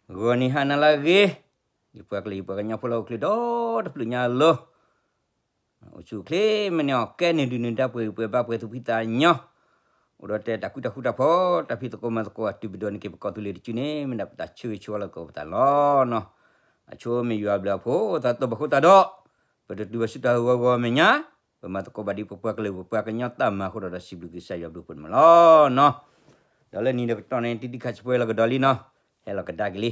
ဂီၤနံၤဟါနၤလၢအဂ့ၤ, ယပှၤကလုာ်ယပှၤကညီဖိလၢအိၣ်ချ့ဒီတဖျၢၣ်ညါလီၤ. အိၣ်ဆူၣ်အိၣ်ချ့မ့ၢ်န့ၢ်အီၤ ကဲန့ၣ်ဒုးနုာ်ဒါပှဲၤဂံၢ်ပှဲၤဘါပှဲၤသူၣ်ဖှံသးညီ, အိၣ်ဒီးတဲတၢ်ကူတၢ်ဃူတၢ်ဖိး တၢ်ဖံးသကိးမၤသကိးအတုၤပဒိးန့ၢ်က့ၤပကီၢ်သူလ့ၤတစုန့ၣ် မ့ၢ်ဒၣ်ပတၢ်ဆၢဂ့ၤဆၢဝါလၢသကိးပသးလီၤနီၤ. အဆိမ့ၢ်ယွၤဘျုးအဖိသးတီဘၣ်ဃိသတးဒီး ပတတုၤဘၣ်ဆူတၢ်ဟးဂီၤဂီၤမဲာ်ညါ, ပမၤသကိးဘၣ်ဒ်ပပှၤကလုာ်ပပှၤကညီတၢ်မၤအဃိဒီး ဒီးစံးဘျုးက့ၤကစၢ်ယွၤဘျုးဖှိၣ်န့ၣ်မးလီၤနီၤ. ဒီးလၢနံၤဒီးကတီၢ်န့ၣ် တံၤတံၤခါဆူဖိဟဲလီၤကဒီးလံနီၤ, ဟဲလီၤကဒါက့ၤလံ.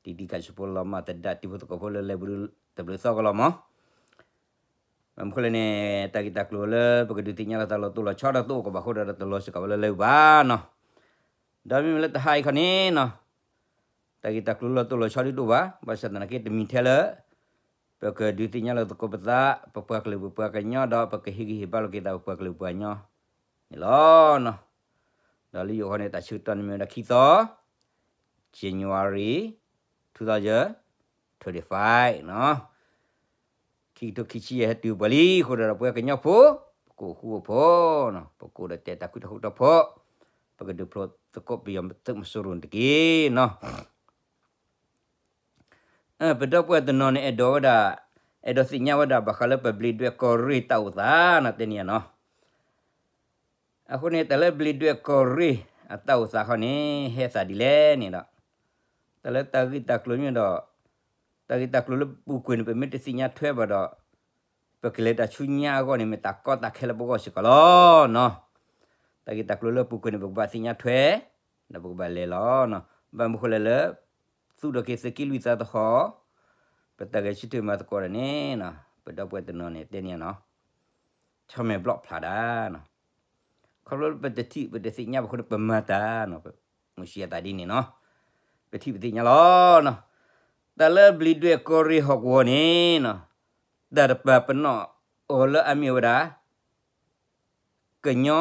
တံၤတံၤခါဆူဖိလီၤမၢ်သဒါတံၤဖိသကိးဖိလၢလဲၤဘျုးတဘျုးသီကလီၤမး ဘၣ်မနုၤဃိလဲၣ်န့ၣ် တၢ်ဂ့ၢ်တၢ်ကျိၤလၢပကဒုးသ့ၣ်ညါလီၤသးလီၤတိၢ်လီၤဆီဒီးတအိၣ်ကဘၣ်ဃိဒီးတလီၤစှၤကဘၣ်လၢလၢအဘၣ်နီၤ. ဒီးမ့မ့ၢ်လၢတဟါအံၤခီန့ၣ်နီၤ, တၢ်ဂ့ၢ်တၢ်ကျိၤလၢတိၢ်လီၤဆီဒ်တအိၣ်ဘၣ်, ဘၣ်ဆၣ်သနာ်က့တမံၤထဲလၢ ပကဒုးသ့ၣ်ညါလီၤသကိးပသး ပပှၤကလုာ်ပပှၤကညီဒီး ပကဟ့ၣ်ဂံၢ်ဟ့ၣ်ဘါလိာ်က့ၤသးပပှၤကလုာ်ပှၤကညီန့ၣ်လီၤနီၤ. ဒီးလၢယအိၣ်ဃီန့ၣ် တၢ်ဆၢကတီၢ်န့ၣ်မ့ၢ်ဝဲဒၣ်ခံသီ January two thousand twenty-five နီၤ, ခံကထိခံဆံယဲၢ်ဟဲတုၤပှၤလံအဃိဒီး ပဝဲကညီဖိ ပကအိၣ်ဃူအိၣ်ဖိးနီၤ, ပကအိၣ်ဒီးတဲတၢ်ကူတၢ်ဃူတၢ်ဖိး, ပကဒုးဖျိသကိးပယီၤသုးမီၤစိရိၤန့ၣ်တက့ၢ်နီၤ. ပဒီပုၢ်ဝဲၢ်တနီၤန့ၣ် အဲၣ်ဒိးဝဲဒၣ်, အဲၣ်ဒိးသ့ၣ်ညါဝဲဒၣ် ဘၣ်ဃးလၢပဘျံးဒွဲၣ်ကီၢ်ရ့ၣ်တၢ်အိၣ်သးနီၤ တဲန့ၣ်နီၤ. အဃိန့ၣ် တၢ်လၢဘျံးဒွဲၣ်ကီၢ်ရ့ၣ်အတၢ်အိၣ်သးခီန့ၣ် ဟဲသးဒ်လဲၣ်န့ၣ်ဒီး, တၢ်လၢတၢ်ဂ့ၢ်တၢ်ကျိၤမ့ၢ်ဒီး, တၢ်ဂ့ၢ်တၢ်ကျိၤလၢပူၤကွံာ်န့ၣ် ပမ့ၢ်တသ့ၣ်ညါထွဲဘၣ်ဒီး, ပကလဲၤတၢ်ဆူညါအဂီၢ်န့ၣ် မ့ၢ်တၢ်ကီတၢ်ခဲလၢပဂီၢ်စ့ၢ်ကီးလီၤနီၤ. တၢ်ဂ့ၢ်တၢ်ကျိၤလၢပူၤကွံာ်န့ၣ် ပကဘၣ်သ့ၣ်ညါထွဲ, ဒီးပကဘၣ်လဲၤလီၤနီၤ. ဘၣ်မနုၤဃိလဲၣ်လၢ သူၣ်ထီၣ်က့ၤသုးက့လွံၢ်သးသဟီၣ်, ပတၢ်ဂဲၤဆၢထၢၣ်မၤသကိးဒီးန့ၣ်, ပဒီပုၢ်ဝဲၢ်တနီၤန့ၣ် တဲန့ၣ်နီၤ, ဆီမဲာ်ဘျီၣ်ဖျါဒၣ်နီၤ. ခီဖျိပတထံၣ်ပတသ့ၣ်ညါဘၣ်အဃိန့ၣ် ပမၤတၢ်နီၤ, မုၢ်ဆံးအသးဒ်န့ၣ်နီၤ, ပထံၣ်ပသ့ၣ်ညါလီၤနီၤ. တၢ်လၢဘျံးဒွဲၣ်ကီၢ်ရ့ၣ်ဟီၣ်ကဝီၤန့ၣ်နီၤ, တၢ်တပာ်ပနီၣ်အီၤလၢအမ့ၢ်ဝဲဒၣ် ကညီ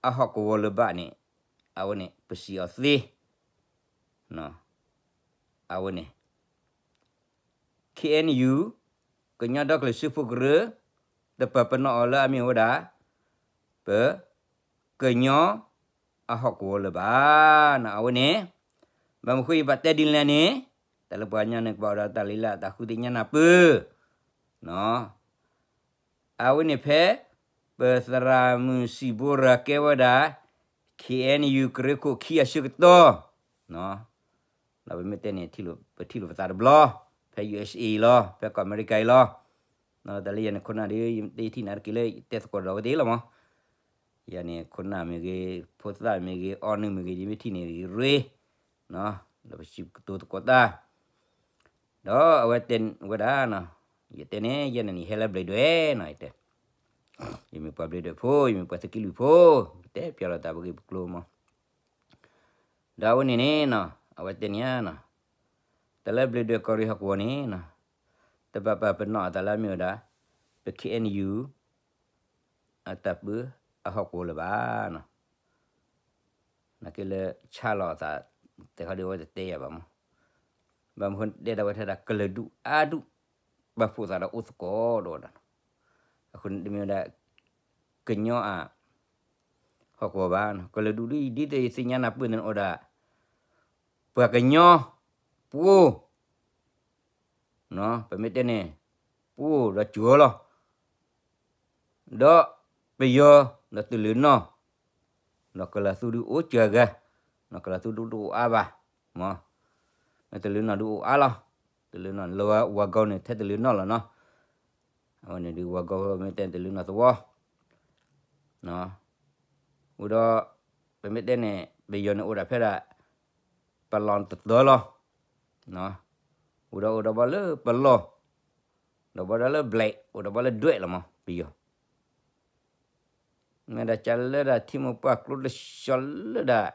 အဟီၣ်ကဝီၤလၢၤဘၣ်န့ၣ်, အဝဲန့ၣ် ပစံးအီၤသ့, အဝဲန့ၣ် K N U ကညီဒီကလုာ်စၢဖှိၣ်ကရၢ, တပာ်ပနီၣ်အီၤလၢအမ့ၢ်ဝဲဒၣ် ပ ကညီအဟီၣ်ကဝီၤလၢၤဘၣ်နီၤ အဝဲန့ၣ်. ဘၣ်မနုၤဃိယဘၣ်တဲဒ်လဲၣ်န့ၣ်, တၢ်လၢပှၤကညီန့ၣ် ကဘၣ်အိၣ်ဒီးတၢ်လံၤလၢတၢ်ဃုသ့ၣ်ညါနၢ်ပၢၢ် အဝဲန့ၣ်ဖဲ ပသရၣ်မုၣ်စံးဘိရာ်ကဲဝဲဒၣ် K N U ကရၢခိၣ်ခံအဆၢကတီၢ်, ဒီးပမ့ၢ်တဲန့ၣ် ပထံၣ်လိာ်ပသးတဘျီ, ဖဲ U S A အံၤလီၤ, ဖဲကီၢ်အမဲရကၤအံၤလီၤ. တၢ်လၢယၤန့ၣ် ခိၣ်နၢ်ဒီး ယတထံၣ်နၤတက့ၢ်လၢယတဲသကိးဒီးအဝဲသ့ၣ်လီၤမး. ယၤန့ၣ် ခိၣ်နၢ်မ့ၢ်ဂ့ၤ, ဖိသၣ်မ့ၢ်ဂ့ၤ, အီနုၢ်မ့ၢ်ဂ့ၤ, ယမ့ၢ်ထံၣ်န့ၣ်ဂ့ၤရ့, ဒီးပစံးကတိၤသကိးတၢ် ဒီးအဝဲတဲဝဲဒၣ်, ယတဲန့ၣ် ယဲန့ၣ်န့ၣ် ယဟဲလၢဘျံးဒွဲၣ်နီၤ, ယတဲ, ယမ့ၢ်ပှၤဘျံးဒွဲၣ်ဖိ, ယမ့ၢ်ပှၤသုးက့လွံၢ်ဖိ, ယတဲပၠးလိာ်သးပဂ့ၢ်ပကျိၤမး. ဒီးအဝဲန့ၣ်န့ၣ်နီၤ, အဝဲတဲန့ၣ်ဧါနီၤ, တၢ်လၢဘျံးဒွဲၣ်ကီၢ်ရ့ၣ်ဟီၣ်ကဝီၤန့ၣ်နီၤ, တဘၣ်ပာ်ပနီၣ်အသးလၢအမ့ၢ်ဝဲဒၣ် ပ K N U အတၢ်ပၢအဟီၣ်ကဝီၤလၢၤဘၣ်နီၤ. နာ်က့လၢဆါလီၤအသး တဲခီဒ်ဝဲတတဲယၤဘၣ်မး. ဘၣ်မနုၤဃိတဲဒၣ်ဝဲထဲဒၣ် ကလုာ်ဒူၣ်အါဒူၣ် ပာ်ဖှိၣ်သးဒီးအိၣ်သကိးဒီးဝဲဒၣ်, အဃိန့ၣ်တမ့ၢ်ဝဲဒၣ် ကညီအ ဟီၣ်ကဝီၤဘၣ်, ကလုာ်ဒူၣ်ဒ် ဒ်သိးယသ့ၣ်ညါနၢ်ပၢၢ်န့ၣ်အိၣ်ဒၣ် ပှၤကညီ ပှိၢ် ပမ့ၢ်တဲန့ၣ် ပှိၢ်ဒီးစှီၤလီၤ, ဒီးပယီၤဒီးတလၢၤနီၢ်, ဒီးကလၤသူဒုးအိၣ်စှၤဂၤ, ဒီးကလၤသူဒုးတအိၣ်အါဘၣ်, မ့ၢ်, မ့ၢ်တလၢၤနီၢ်ဒုးအိၣ်အါလီၤ, တလၢၤနီၢ်လၢဝဲ ဝၤဂီၤန့ၣ် ထဲတလၢၤနီၢ်လီၤနီၤ, အဝဲန့ၣ်ဒုး ဝၤဂီၤမ့ၢ်တဲတလၢၤနီၢ်သဝီ အိၣ်ဒီး ပမ့ၢ်တဲန့ၣ် ပယီၤန့ၣ်အိၣ်ဒၣ်ဖဲဒၣ် ပလီၢ်တသီလီၤ, အိၣ်ဒီးအိၣ်ဒီးဘၣ်လၢပလီၢ်, ဒီးဘၣ်ဒီးလၢဘျဲး, အိၣ်ဒီးဘၣ်လၢဒွဲၣ်လီၤမး ပယီၤ, မ့ၢ်ဒၣ်ကလၢဒၣ်ထံမိၢ်ပှၢ်ကျိတဆှီလၢဒၣ်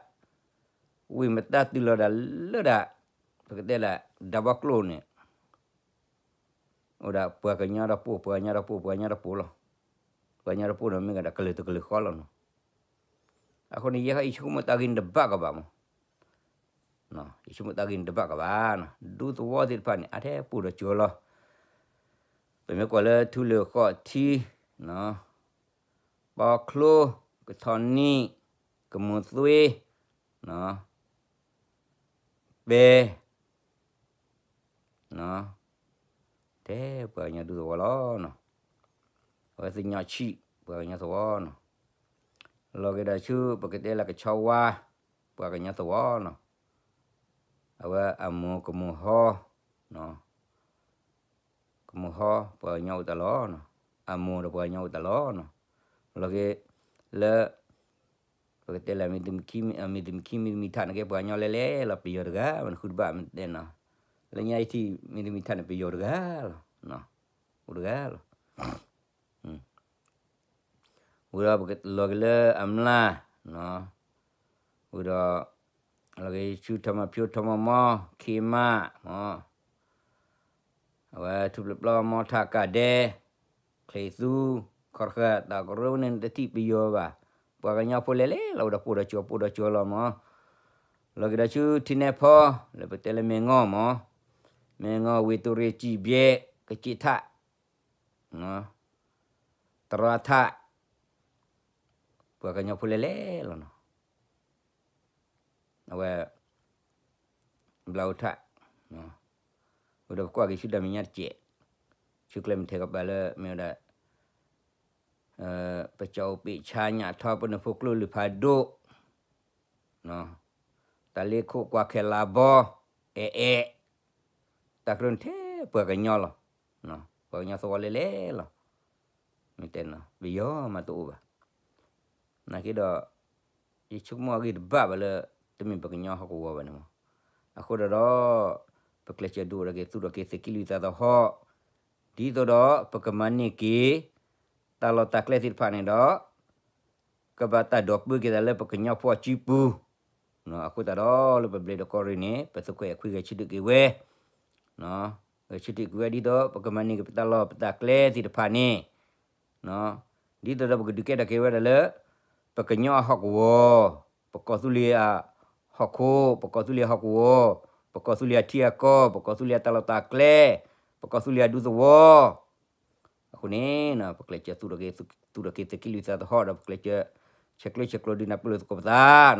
ဝ့ၢ်မတၤတုၤလီၤဒၣ်လၢဒၣ် ပကတဲဒၣ် ဒၢဘီကျိန့ၣ် အိၣ်ဒၣ်ပှၤကညီဒီးပိၢ်, ပှၤကညီဒီးပိၢ်, ပှၤကညီဒီးပိၢ်လီၤ. ပှၤကညီဒီးပိၢ်န့ၣ်မ့ၢ်ကဒီးကလုာ်တကလုာ်ဃီလီၤနီၤ. အဃိန့ၣ် ယဲယဆိကမိၣ်တၢ်ဂ့ၢ်န့ၣ်တဘၣ်ကဘၣ်မး, ယဆိကမိၣ်တၢ်ဂ့ၢ်န့ၣ်တဘၣ်ကဘၣ်နီၤ. ဒူသဝီသ့ၣ်တဖၣ်န့ၣ် အါထဲပှိၢ်ဒီးစှီၤလီၤ. ပမ့ၢ်ကွၢ်လၢထူလၢၢ်ဃီထံ ပီချိ, ကထီနံၣ်, ကမိၢ်သွ့, ပဲ, နီၤ, ထဲပှၤကညီဒူသဝီလီၤနီၤ, အဝဲသညီၣ်ဆံၣ် ပှၤကညီသဝီနီၤ, လီၤက့ၤဒီးဆူ ပကတဲလၢကဆီဝါ ပှၤကညီသဝီနီၤ, အဝဲအမိၢ်ကမိၢ်ဟီ နီၤ ကမိၢ်ဟီ ပှၤကညီအိၣ်တၢ်လီၤနီၤ, အမိၢ်ဒီးပှၤကညီအိၣ်တၢ်လီၤနီၤ, လီၤက့ၤလၢ ပကတဲလၢ မ့ၢ်တမံၤခံမံၤထးန့ၣ်က့ ပှၤကညီလဲၤလဲၤလီၤ ပယီၤတဂၤ မ့ၢ်နဃုတဘၣ်မ့ၢ်တဲနီၤ, လၢညါအံၤထံၣ် မ့ၢ်တမံၤထးန့ၣ် ပယီၤတဂၤလီၤ, အိၣ်တဂၤလီၤ ဝံၤဒီးပကလီၤက့ၤလၢအမျၢ်, ဝံၤဒီး လီၤက့ၤဆူထီမီဖၠိထီမီမီ ခ့မး, အဝဲထူပျီပျီမီထးကးဒဲ, ချ့သူ, ခီၣ်တဃၢၣ် တၢ်ကရၢန့ၣ်တထံၣ်ပယီၤဘၣ်, ပှၤကညီဖိလဲၤလဲၤလီၤဝဲဒီးပိၢ်ဒီးကၠီပိၢ်ဒီးကၠီလီၤမး, လီၤက့ၤဒီးဆူထံနဲဖီ, လၢပတဲလၢမဲၢ်ငီၢ်မး, မဲၢ်ငီၢ်ဝ့ၢ်တူၢ်ရ့ၣ်ကၠံၣ်ဘျဲၣ် ကစ့းထး တရၤထး, ပှၤကညီဖိလဲၤလဲၤလီၤနီၤ, အဝဲ ဘျါအိၣ်ထး, ဝံၤဒီးပကွၢ်က့ၤဆူဒၣ်မဲာ်ညါတစဲး, ဆူကျဲမုၢ်ထဲကပၤလၢမ့ၢ်ဝဲဒၣ် ပကၠီအိၣ်ပ့ၣ်ဆါညၣ်ထီ ပနဖိကျိလုၢ်ဖးဒိၣ် တၢ်လ့ခိၣ်ကွၢ်ခဲလါဘီ, အဲၣ်အဲၣ်, တၢ်ကရၢန့ၣ်ထဲပှၤကညီလီၤ, ပှၤကညီသဝီလဲၤလဲၤလီၤ, မ့ၢ်တဲနီၤ ပယီၤမးတအိၣ်ဘၣ်, နာ်က့ဒီး ယဆိကမိၣ်အဂ့ၢ်တဘၣ်ဘၣ်လၢ တမ့ၢ်ပှၤကညီဟီၣ်ကဝီၤဘၣ်န့ၣ်မး, အဃိဒီး ပကျဲးစၢးဒုးအိၣ်ထီၣ်က့ၤသူၣ်ထီၣ်က့ၤသုးက့လွံၢ်သးသဟီၣ်, ဒ်သိးဒီးပကမၤန့ၢ်က့ၤ တၢ်လီၢ်တၢ်ကျဲသ့ၣ်တဖၣ်န့ၣ်ဒီး ကဘၣ်တၢ်ဒိးပၢက့ၤသးလၢပကညီဖိအစုပူၤ, အဃိသတးဒီးလၢပဘျ့ဒီးကီၢ်ရ့ၣ်န့ၣ် ပသုးခွဲးအခွံဂဲၤဆၢထၢၣ်က့ၤဝဲ, ဂဲၤဆၢထၢၣ်က့ၤဝဲဒ်သိး ပကမၤန့ၢ်က့ၤပတၢ်လီၢ်ပတၢ်ကျဲသ့ၣ်တဖၣ်န့ၣ်, ဒ်သိးဒီးပကဒုးကဲထီၣ်က့ၤဝဲဒၣ်လၢ ပကညီအဟီၣ်ကဝီၤ, ပကီၢ်သူလ့ၤအဟီၣ်ခိၣ်, ပကီၢ်သူလ့ၤအဟီၣ်ကဝီၤ, ပကီၢ်သူလ့ၤအထံအကီၢ်, ပကီၢ်သူလ့ၤအတၢ်လီၢ်တၢ်ကျဲ, ပကီၢ်သူလ့ၤအဒူသဝီ အဃိန့ၣ် ပကျဲးစၢးသူၣ်ထီၣ်က့ၤသုးက့လွံၢ်သးသဟီၣ်ဒီး ပကျဲးစၢး ဆဲးကျိးဆဲးကျိးဒုးနၢ်ပၢၢ်လိာ်သကိးပသး,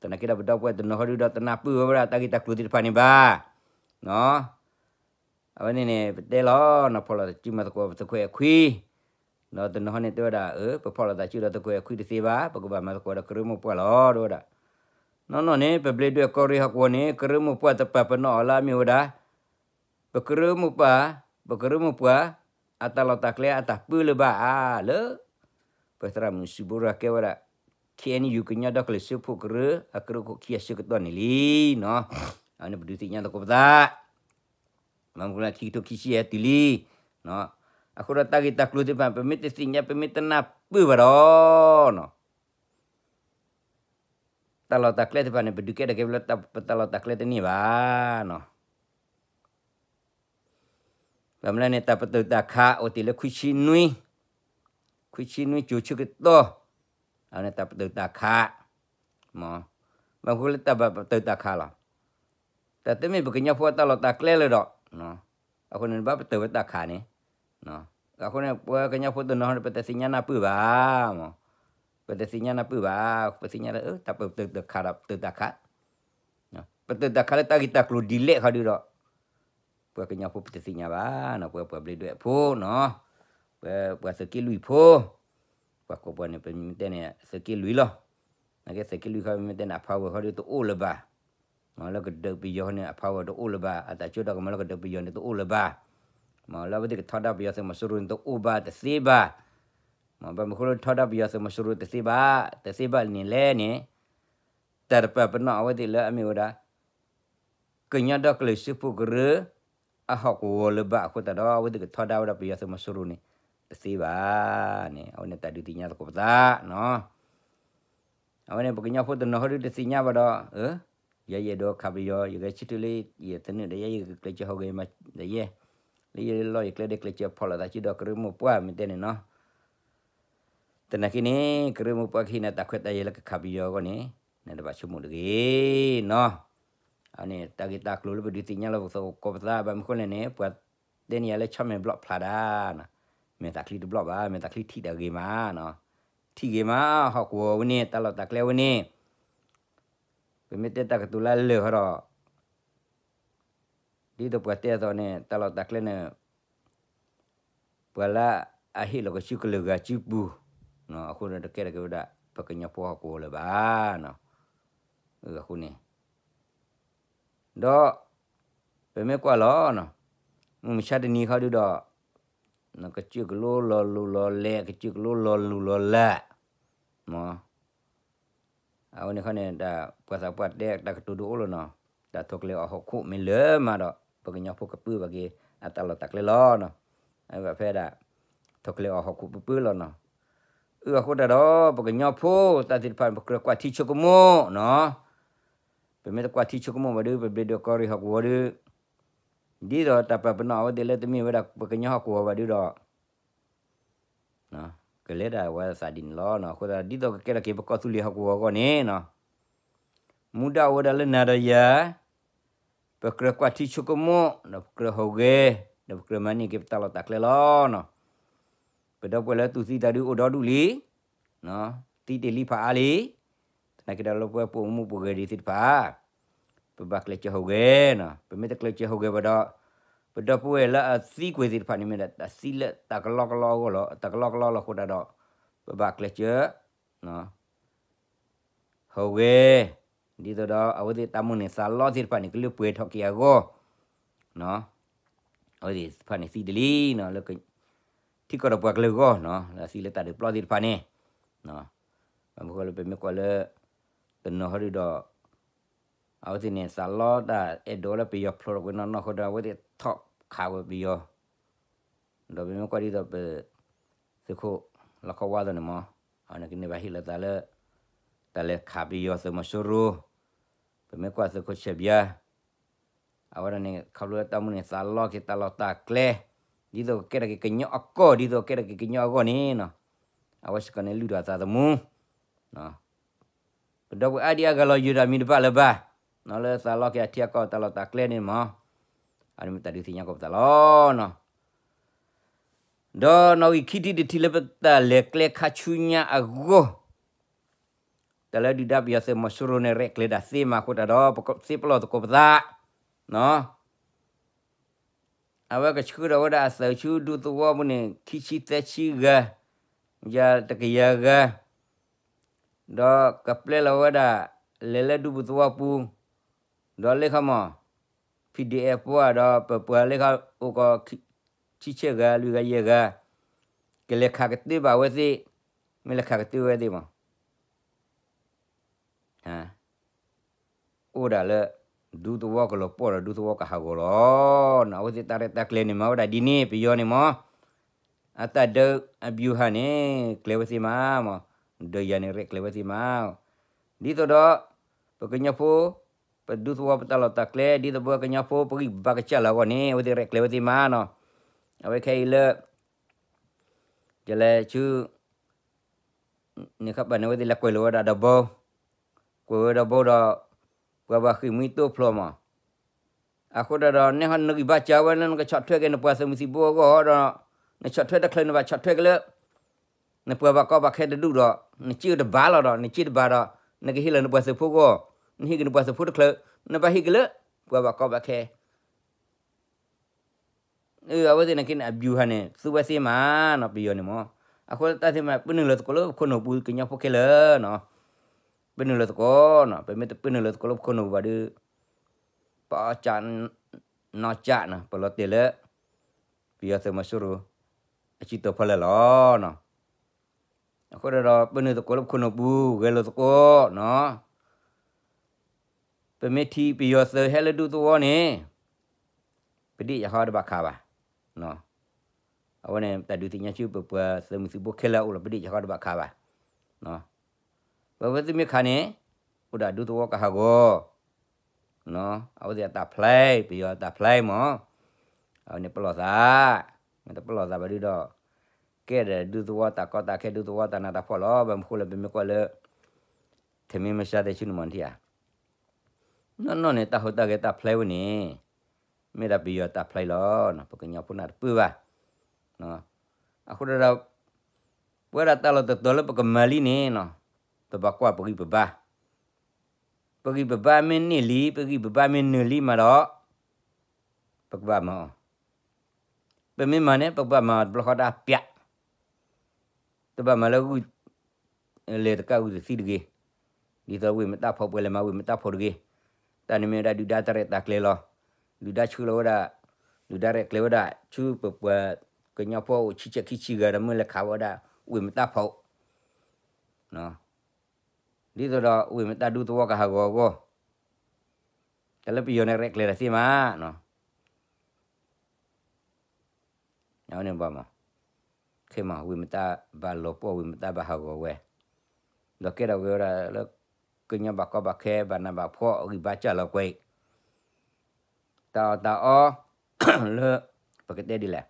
သနာ်က့ဒီးပဒီပုၢ်ဝဲၢ်တနီၤဟီဒုဒီးတနၢ်ပၢၢ်ဝဲဒၣ်တၢ်ဂ့ၢ်တၢ်ကျိၤသ့ၣ်တဖၣ်န့ၣ်ဘၣ်, အဝဲန့ၣ်န့ၣ် ပတဲလီၤ နီၤ ဖီၣ်လိာ်သးစုမၤသကိးပသုးခွဲးအခွံ, ဒီးတနီၤဟီန့ၣ်တဲဝဲဒၣ် အၢ ပဖီၣ်လိာ်သးစုဒီးသုးခွဲးအခွံတသ့ဘၣ်, ပကဘၣ်မၤသကိးဒီးကရၢမိၢ်ပှၢ်လီၤ တဲဝဲဒၣ်, နီၢ်နီၢ်န့ၣ် ပဘျ့ဒွဲၣ်ကီၢ်ရ့ၣ်ဟီၣ်ကဝီၤန့ၣ် ကရၢမိၢ်ပှၢ်တပာ်ပနီၣ်အီၤလၢအမ့ၢ်ဝဲဒၣ် ပကရၢမိၢ်ပှၢ်, ပကရၢမိၢ်ပှၢ် အတၢ်လီၢ်တၢ်ကျဲအတၢ်ပၢလၢၤဘၣ်ဧါလၢ ပသရၣ်မုၣ်စံးဘိရၤကဲဝဲဒၣ် ခ့ၣ်အဲၣ်ယူၣ် ကညီဒီကလုာ်စၢဖှိၣ်ကရၢ အကရၢခိၣ်ခံအဆၢကတီၢ်န့ၣ်လံနီၤ, အဝဲန့ၣ်ပဒုးသ့ၣ်ညါသကိးပသး, မ့ၢ်မနုၤလဲၣ် ခံကထိခံဆံယဲၢ်တုၤလံ, အဃိဒီးတၢ်ဂ့ၢ်တၢ်ကျိၤသ့ၣ်တဖၣ် ပမ့ၢ်တသ့ၣ်ညါ ပမ့ၢ်တနၢ်ပၢၢ်ဘၣ်ဒီး တၢ်လီၢ်တၢ်ကျဲသ့ၣ်တဖၣ်န့ၣ် ပဒုးကဲထီၣ်က့ၤလၢပတၢ်လီၢ်တၢ်ကျဲတန့ၢ်ဘၣ်နီၤ, ဘၣ်မနုၤလဲၣ်န့ၣ် တၢ်ပတုာ်တၢ်ခးအိၣ်တ့ၢ်လၢခွံဆံနွံ, ခွံဆံနွံကၠိၤဆၢကတီၢ်, အဝဲန့ၣ်တၢ်ပတုာ်တၢ်ခး, မ့ၢ်, ဘၣ်မနုၤလၢတၢ်ဘၣ်ပတုာ်တၢ်ခးလီၤ, တၢ်တမ့ၢ်ပကညီဖိအတၢ်လီၢ်တၢ်ကျဲလၢၤဒီး, အဃိန့ၣ် ဘၣ်ပတုာ်ဝဲတၢ်ခးန့ၣ်, အဃိန့ၣ် ပှၤကညီဖိတနီၤ ပတသ့ၣ်ညါနၢ်ပၢၢ်ဘၣ်, မ့ၢ်, ပတသ့ၣ်ညါနၢ်ပၢၢ်ဘၣ်, ပသ့ၣ်ညါလၢ တၢ်ပတုာ်တၢ်ခးဒီးပတုာ်တၢ်ခး ပတုာ်တၢ်ခးလၢတၢ်ဂ့ၢ်တၢ်ကျိၤဒ်လဲၣ်ဃီဒုဒီး, ပှၤကညီဖိပတသ့ၣ်ညါဘၣ်နီၤ, ပှၤပှၤဘျ့ဒွဲၣ်ဖိနီၤ, ပှၤသုးက့လွံၢ်ဖိ, ပှၤကိးပှၤန့ၣ် ပမ့ၢ်တဲန့ၣ် သုးက့လွံၢ်လီၤ, နာ်က့သုးက့လွံၢ်ခီ ပမ့ၢ်တဲန့ၣ် အ power ဃီဒုတအိၣ်လၢၤဘၣ်, လၢကဒုးပယီၤန့ၣ် အ power တအိၣ်လၢၤဘၣ်, အတၢ်စိတၢ်ကမီၤလၢကဒုးပယီၤန့ၣ်တအိၣ်လၢၤဘၣ်, မ့ၢ်လၢအဝဲသ့ၣ်ကထီဒါပယီၤသုးမီၤစိရိၤန့ၣ်တအိၣ်ဘၣ်တသ့ဘၣ်, မ့ၢ်ဘၣ်မနုၤဃိလၢထီဒါပယီၤသုးမီၤစိရိၤတသ့ဘၣ်, တသ့ဘၣ်န့ၣ်လဲၣ်န့ၣ် တၢ်တပာ်ပနီၣ်အဝဲသ့ၣ်လၢအမ့ၢ်ဝဲဒၣ် ကညီဒီကလုာ်စၢဖှိၣ်ကရၢ အဟီၣ်ကဝီၤလၢၤဘၣ်အဃိသတးဒီး အဝဲသ့ၣ်ကထီဒါဝဲဒၣ်ပယီၤသုးမီၤစိရိၤန့ၣ် တသ့ဘၣ်န့ၣ် အဝဲန့ၣ်တၢ်ဒုးသ့ၣ်ညါသကိးပသးနီၤ. အဝဲန့ၣ် ပကညီဖိတနီၤဟီဒုတသ့ၣ်ညါဘၣ်ဒီး ယၤယအဲၣ်ဒိးခးပယီၤ ယဂဲၤဆၢထၢၣ်လၢ ယသနၢၣ်ဒီးယၤ ယကကျဲးစၢးဟီၣ်ဂဲၤမၤဒီးယဲ လၢယလီၢ်ယကျဲဒီးကျဲးစၢးဖီၣ်လိာ်သးစုဒီးကရၢမိၢ်ပှၢ်မ့ၢ်တဲန့ၣ်နီၤ. သနာ်က့န့ၣ် ကရၢမိၢ်ပှၢ်ကဟ့ၣ်နၤတၢ်ခွဲးတၢ်ယာ်လၢကခးပယီၤအဂီၢ်န့ၣ် နတဘၣ်ဆိကမိၣ်တဂ့ၤနီၤ. အန့ၣ် တၢ်ဂ့ၢ်တၢ်ကျိၤလၢပဒုးသ့ၣ်ညါလီၤသကိးပသး ဘၣ်မနုၤဃိလဲၣ်န့ၣ် ပှၤတဲန့ၢ်ယၤလၢဆီမဲာ်ဘျီၣ်ဖျါဒၣ်နီၤ. မဲာ်သးချံတဘျီၣ်ဘၣ် မဲာ်သးချံထံၣ်တၢ်ဂ့ၤမးနီၤ. ထံၣ်ဂ့ၤမး ဟီၣ်ကဝီၤဝဲန့ၣ် တၢ်လီၢ်တၢ်ကျဲဝဲန့ၣ် ပမ့ၢ်တဲတၢ်ကတိၤလၢလၢာ်ဃီဒီး ဒ်သိးပှၤတဲအသိးန့ၣ် တၢ်လီၢ်တၢ်ကျဲန့ၣ် ပှၤလၢအဟ့ၣ်လီၤကစုကလၢၤဂၤစုပူၤ, အဃိဒီးတကဲထီၣ်က့ၤဝဲဒၣ် ပှၤကညီဖိဟီၣ်ကဝီၤလၢၤဘၣ်. အဃိန့ၣ် ဒီး ပမ့ၢ်ကွၢ်လီၤ မုၢ်မဆါတနံၤခီဒုဒီး ကစၢၢ်ကလိလီၤလူၤလီၤလဲၤ ကစၢၢ်ကလိလီၤလူၤလီၤလး မ့ၢ် အဝဲန့ၣ်ခီန့ၣ် တၢ်ပှၤသးပှၢ်တဲတၢ်ကတိၤဒုအိၣ်လီၤနီၤ, တၢ်ထိၣ်ကလဲၤအီၣ်ဟီၣ်ခိၣ်မ့ၢ်လၢမးဒီး ပှၤကညီဖိကပၢဘၣ်က့ၤ အတၢ်လီၢ်တၢ်ကျဲလီၤနီၤ. အဝဲဘၣ်ဖဲဒၣ် ထိၣ်ကလဲၤအီၣ်ဟီၣ်ခိၣ်ပၢပၢလီၤနီၤ. အဃိတၢ်ဒီး ပှၤကညီဖိတၢ်သ့ၣ်တဖၣ်န့ၣ် ပကြၢးကွၢ်ထံဆိကမိၣ်နီၤ. ပမ့ၢ်တကွၢ်ထံဆိကမိၣ်ဘၣ်ဒီး ပဘျ့ဒိးကီၢ်ရ့ၣ်ဟီၣ်ကဝီၤဒီး ဒ်သိးတၢ်ပာ်ပနီၣ်အဝဲသ့ၣ်လၢတမ့ၢ်ဝဲဒၣ်ပှၤကညီဟီၣ်ကဝီၤဘၣ်ဒီး ကလဲၤဒၣ်ဝဲသးဒ်န့ၣ်လီၤ. အဃိသတး ဒ်သိးကကဲထီၣ်က့ၤပကီၢ်သူလ့ၤဟီၣ်ကဝီၤအဂီၢ်န့ၣ် မူဒါအိၣ်ဝဲဒၣ်လၢနၤဒီးယၤ ပကြၢးကွၢ်ထံဆိကမိၣ် ဒီးပကြၢးဟူးဂဲၤ ဒီးပကြၢးမၤန့ၢ်က့ၤပတၢ်လီၢ်တၢ်ကျဲလီၤ. ပဒီပုၢ်ဝဲၢ်လၢသူၣ်သံသးဒုအိၣ်ဒီဒူၣ်လံ သံတ့ၢ်လံဖးအါလံ, သနာ်က့ဒီးလၢပဝဲပအိၣ်မူပှဲၤဂဲၤဒံးသ့ၣ်တဖၣ် ပဘၣ်ကျဲးစၢးဟူးဂဲၤနီၤ. ပမ့ၢ်တကျဲးစၢးဟူးဂဲၤဘၣ်ဒီး ပဒီပုၢ်ဝဲၢ်လၢအသံကွံာ်သ့ၣ်တဖၣ်န့ၣ် မ့ၢ်ဒၣ်တၢ်သံလၢတၢ်ကလီကလီအဂီၢ်လီၤ. တၢ်ကလီကလီလီၤအဃိတၢ်ဒီး ပဘၣ်ကျဲးစၢး ဟူးဂဲၤ ဒ်သိးဒီးအဝဲသ့ၣ်တၢ်မိၣ်န့ၢ်သးလီသ့ၣ်တဖၣ်န့ၣ် ကလၢပှဲၤထီၣ်က့ၤအဂီၢ် အဝဲသ့ၣ်တဖၣ်န့ၣ်သံတ့ၢ်လံနီၤ လၢ ထံကီၢ်ဒီးပှၤကလုာ်အဂီၢ်နီၤ လၢအသံလၢတၢ်ဒုးပျီသ့ၣ်တဖၣ်န့ၣ် ဘၣ်မနုၤဃိလၢပမ့ၢ်ကွၢ်လၢ တနီၤဟီဒုဒီး အဝဲသ့ၣ်န့ၣ် သးလီတၢ်အဲၣ်ဒိးလၢပယီၤဖျိးထီၣ်ကွံာ်နီၢ်နီၢ်ဃိဒီး အဝဲသ့ၣ်ထီၣ်ခးဝဲပယီၤ ဒီးပမ့ၢ်ကွၢ်ဒ်သိးပ သုးခိၣ်လီခီဝါသိးန့ၣ်မး အဝဲန့ၣ်ကန့ၢ်ဘၣ်ဟ့ၣ်လီၤသးလၢ တၢ်လဲၤခးပယီၤသုးမီၤစိရိၤ ပမ့ၢ်ကွၢ်သုးခိၣ်ဆဲးဘျါ အဝဲဒၣ်န့ၣ် ခီဖျိလၢတၢ်မိၣ်န့ၢ်သးလီက့ၤတၢ်လီၢ်တၢ်ကျဲ ဒ်သိးကကဲထီၣ်က့ၤကညီအကီၢ် ဒ်သိးကကဲထီၣ်က့ၤကညီအဂီၢ်န့ၣ်နီၤ အဝဲစ့ၢ်ကီးန့ၣ်လုၢ်ထီၣ်အသးသမူ ပဒီပုၢ်ဝဲၢ်အါဒံအါဂၤလီၤယိၤတၢ်မံၤတဖၣ်လၢၤဘၣ်, လၢသးလီက့ၤအထံအကီၢ်တၢ်လီၢ်တၢ်ကျဲန့ၣ်မး, အန့ၣ်မ့ၢ်တၢ်ဒုးသ့ၣ်ညါကိးပသးလီၤနီၤ. ဒီးနီၣ်ဂံၢ်ခံထံၣ်တထံၣ်လၢပတၢ်လဲၤကျဲခါဆူညါအဂီၢ်, တၢ်လၢဒုၣ်ဒါပယီၤသုးမီၤစိရိၤန့ၣ် ရဲၣ်ကျဲၤဒၣ်သ့မးအဃိတၢ်ဒီး ပသ့ပလီၢ်သကိးပသး, အဝဲကဆှၢထီၣ်ဝဲဒၣ်အသုးဆူဒူသဝီပူၤန့ၣ် ခံဆံသၢဆံဂၤ, ယၤတကယၤဂၤ, ဒီးကပျဲလီၤဝဲဒၣ် လဲၤလၢဒူပူၤသဝီပူၤ, ဒီးလၢခီမီၢ် PDF ပှၤဒီးပပှၤလၢခီအိၣ်ကီး ဆံဆဲၣ်ဂၤ လွံၢ်ဂၤ ယဲၢ်ဂၤ, ကလဲၤခးကတၢၢ်ဘၣ်ဝဲသ့ၣ်, မ့ၢ်လဲၤခးကတၢၢ်ဝဲသ့ၣ်မး အိၣ်ဒၣ်လၢ ဒူသဝီကလီၤပှီၢ်ဒီးဒူသဝီကဟးဂီၤလီၤ. အဝဲသ့ၣ်တၢ်ရဲၣ်တၢ်ကျဲၤန့ၣ် မၤဝဲဒၣ်ဒ်န့ၣ် ပယီၤန့ၣ်မး, အတၢ်ဒုးအဗျူဟာန့ၣ် ကျဲၤဝဲသ့မးမး, ဒုးယၤန့ၣ် ရဲၣ်ကျဲၤဝဲသ့မး, ဒ်သိးဒီး ပကညီဖိ ပဒူသဝီပတၢ်လီၢ်တၢ်ကျဲ ဒ်သိးပကညီဖိ ပဂံၢ်ပဘါကစၢ်လၢအဂီၢ်န့ၣ် အဝဲသ့ၣ်ရဲၣ်ကျဲၤဝဲသ့မးနီၤ. အဝဲခဲအံၤလၢ ကလဲၤဆူ န့ၣ်ခီပၤန့ၣ် အဝဲသ့ၣ်လဲၤကွဲးလီၤဝဲဒၣ်ဒီးဘီ, ကွဲးဝဲဒီးဘီဒီး ပှၤဘၣ်ဃ့ၢ်မှံတိဖျိးမး, အဃိတၢ်ဒီး နဟီနဂံၢ်ဘါစၢ်ဝဲလၢနကဆီၣ်ထွဲက့ၤနပှၤသုးမုၢ်သံၣ်ဘိအဂီၢ်ဒီး နဆီၣ်ထွဲတချုးနဘၣ်ဆီၣ်ထွဲက့ၤလၢ နပှၤဘၣ်ကီဘၣ်ခဲတဒူၣ်ဒီး နစ့တဘၣ်လီၤဒီး နစ့တဘၣ်ဒီး နကဟ့ၣ်လီၤနပှၤသုးဖိအဂီၢ်, နဟ့ၣ်က့ၤနပှၤသုးဖိတချုး နဘၣ်ဟ့ၣ်က့ၤလၢ ပှၤဘၣ်ကီဘၣ်ခဲ အဝဲသ့ၣ်န့ၣ်က့န့ၣ် အဗျူဟာန့ၣ် သူဝဲသ့မးနီၤ ပယီၤန့ၣ်မး, အဃိတၢ်သ့မး ပနုာ်လီၤသကိးလၢပခိၣ်နူာ်ပူၤကညီဖိခဲလၢာ်နီၤ, ပနုာ်လီၤသကိးနီၤ ပမ့ၢ်တပနုာ်လီၤသကိးလၢပခိၣ်နူာ်ပူၤဘၣ်ဒီး ပအီၣ်ကၠး နီၢ်ကၠးနီၤ ပလီၤတဲာ်လၢ ပယီၤသုးမီၤစိရိၤ အစုတီၤဖီလာ်လီၤနီၤ. အဃိတၢ်ဒီး ပနုာ်သကိးလၢပခိၣ်နူာ်ပူၤ ဂဲၤလိာ်သကိးနီၤ ပမ့ၢ်ထံၣ်ပယီၤသုးဟဲလၢဒူသဝီန့ၣ် ပဒ့ၣ်ယၤဟီတဘၣ်ခးဘၣ်. အဝဲန့ၣ် တၢ်ဒုးသ့ၣ်ညါဆူ ပပှၤသုးမုၢ်သံၣ်ဘိခဲလၢာ်အအိၣ်လီၤ ပဒ့ၣ်ယၤဟီတဘၣ်ခးဘၣ်. ပဝဲသ့ၣ်မ့ၢ်ခးန့ၣ် အိၣ်ဒၣ်ဒူသဝီကဟးဂီၤ အဝဲသ့ၣ်အတၢ်ဖျဲ ပယီၤအတၢ်ဖျဲမး အဝဲန့ၣ်ပလီၢ်သး မ့ၢ်တပလီၢ်သးဘၣ်ဒုဒီး ကဲဒီးဒူသဝီတၢ်ကီတၢ်ခဲ ဒူသဝီတၢ်နးတၢ်ဖှီၣ်လီၤ. ဘၣ်မနုၤဃိလၢပမ့ၢ်ကွၢ်လၢ ထဲမ့ၢ်မဆါတဲဆူန့ၣ်မးထံၣ်ဧါ နီၢ်နီၢ်န့ၣ် တၢ်ဟူးတၢ်ဂဲၤတၢ်ဖျဲဝဲန့ၣ် မ့ၢ်ဒၣ်ပယီၤတၢ်ဖျဲလီၤ. ပကညီဖိနၢ်တပၢၢ်ဘၣ်. အဃိဒီး ပဝဲဒၣ်တၢ်လီၢ်တတီၤလၢပကမၤလံန့ၣ် ပဘၣ်ကွၢ်ပဂံၢ်ပဘါ ပဂံၢ်ပဘါမ့ၢ်န့ၢ်လံ ပဂံၢ်ပဘါမ့ၢ်နုာ်လံမးဒီး ပကဘၣ်မၤအီၤ, ပမ့ၢ်မၤန့ၣ် ပကဘၣ်မၤအီၤတဘျီဃီဒၣ်ပျး, တဘၣ်မၤလၢဂုၢ် လဲၤတကးဂုၢ်တသံတဂ့ၤ, ဒ်သိးဝ့ၢ်မတၢ်ဖိး ပှၤလဲၤမၤဝ့ၢ်မတၢ်ဖိးတဂ့ၤ, တၢ်န့ၣ်မ့ၢ်ဝဲဒၣ်ဒုၣ်ဒါတၢ်ရဲၣ်တၢ်ကျဲၤလီၤ, ဒုၣ်ဒါဆှၢလီၤဝဲဒၣ်, ဒုၣ်ဒါရဲၣ်ကျဲၤဝဲဒၣ် ဆူပပှၤကညီဖိအိၣ်ဆံဆဲးခံဆံဂၤဒီး မ့ၢ်လဲၤခးဝဲဒၣ် ဝ့ၢ်မတၢ်ဖိး ဒ်သိးဒီးဝ့ၢ်မတၢ်ဒူသဝီကဟးဂီၤအဂီၢ်, တၢ်လၢပယီၤန့ၣ်ရဲၣ်ကျဲၤတၢ်သ့မးနီၤ, အဝဲန့ၣ်ဘၣ်မး, ခဲမး ဝ့ၢ်မတၢ်ဘၣ်လီၤပှီၢ် ဝ့ၢ်မတၢ်ဘၣ်ဟးဂီၤဝဲ, ဒီးကဲထီၣ်က့ၤဝဲဒၣ်လၢ ကညီဘၣ်ကီဘၣ်ခဲ ဘၣ်နးဘၣ်ဖှီၣ် အဂံၢ်ဘါစၢ်လီၤကွံာ် တၢ်အီၣ်တၢ်အီ လၢ ပကတဲဒ်လဲၣ်,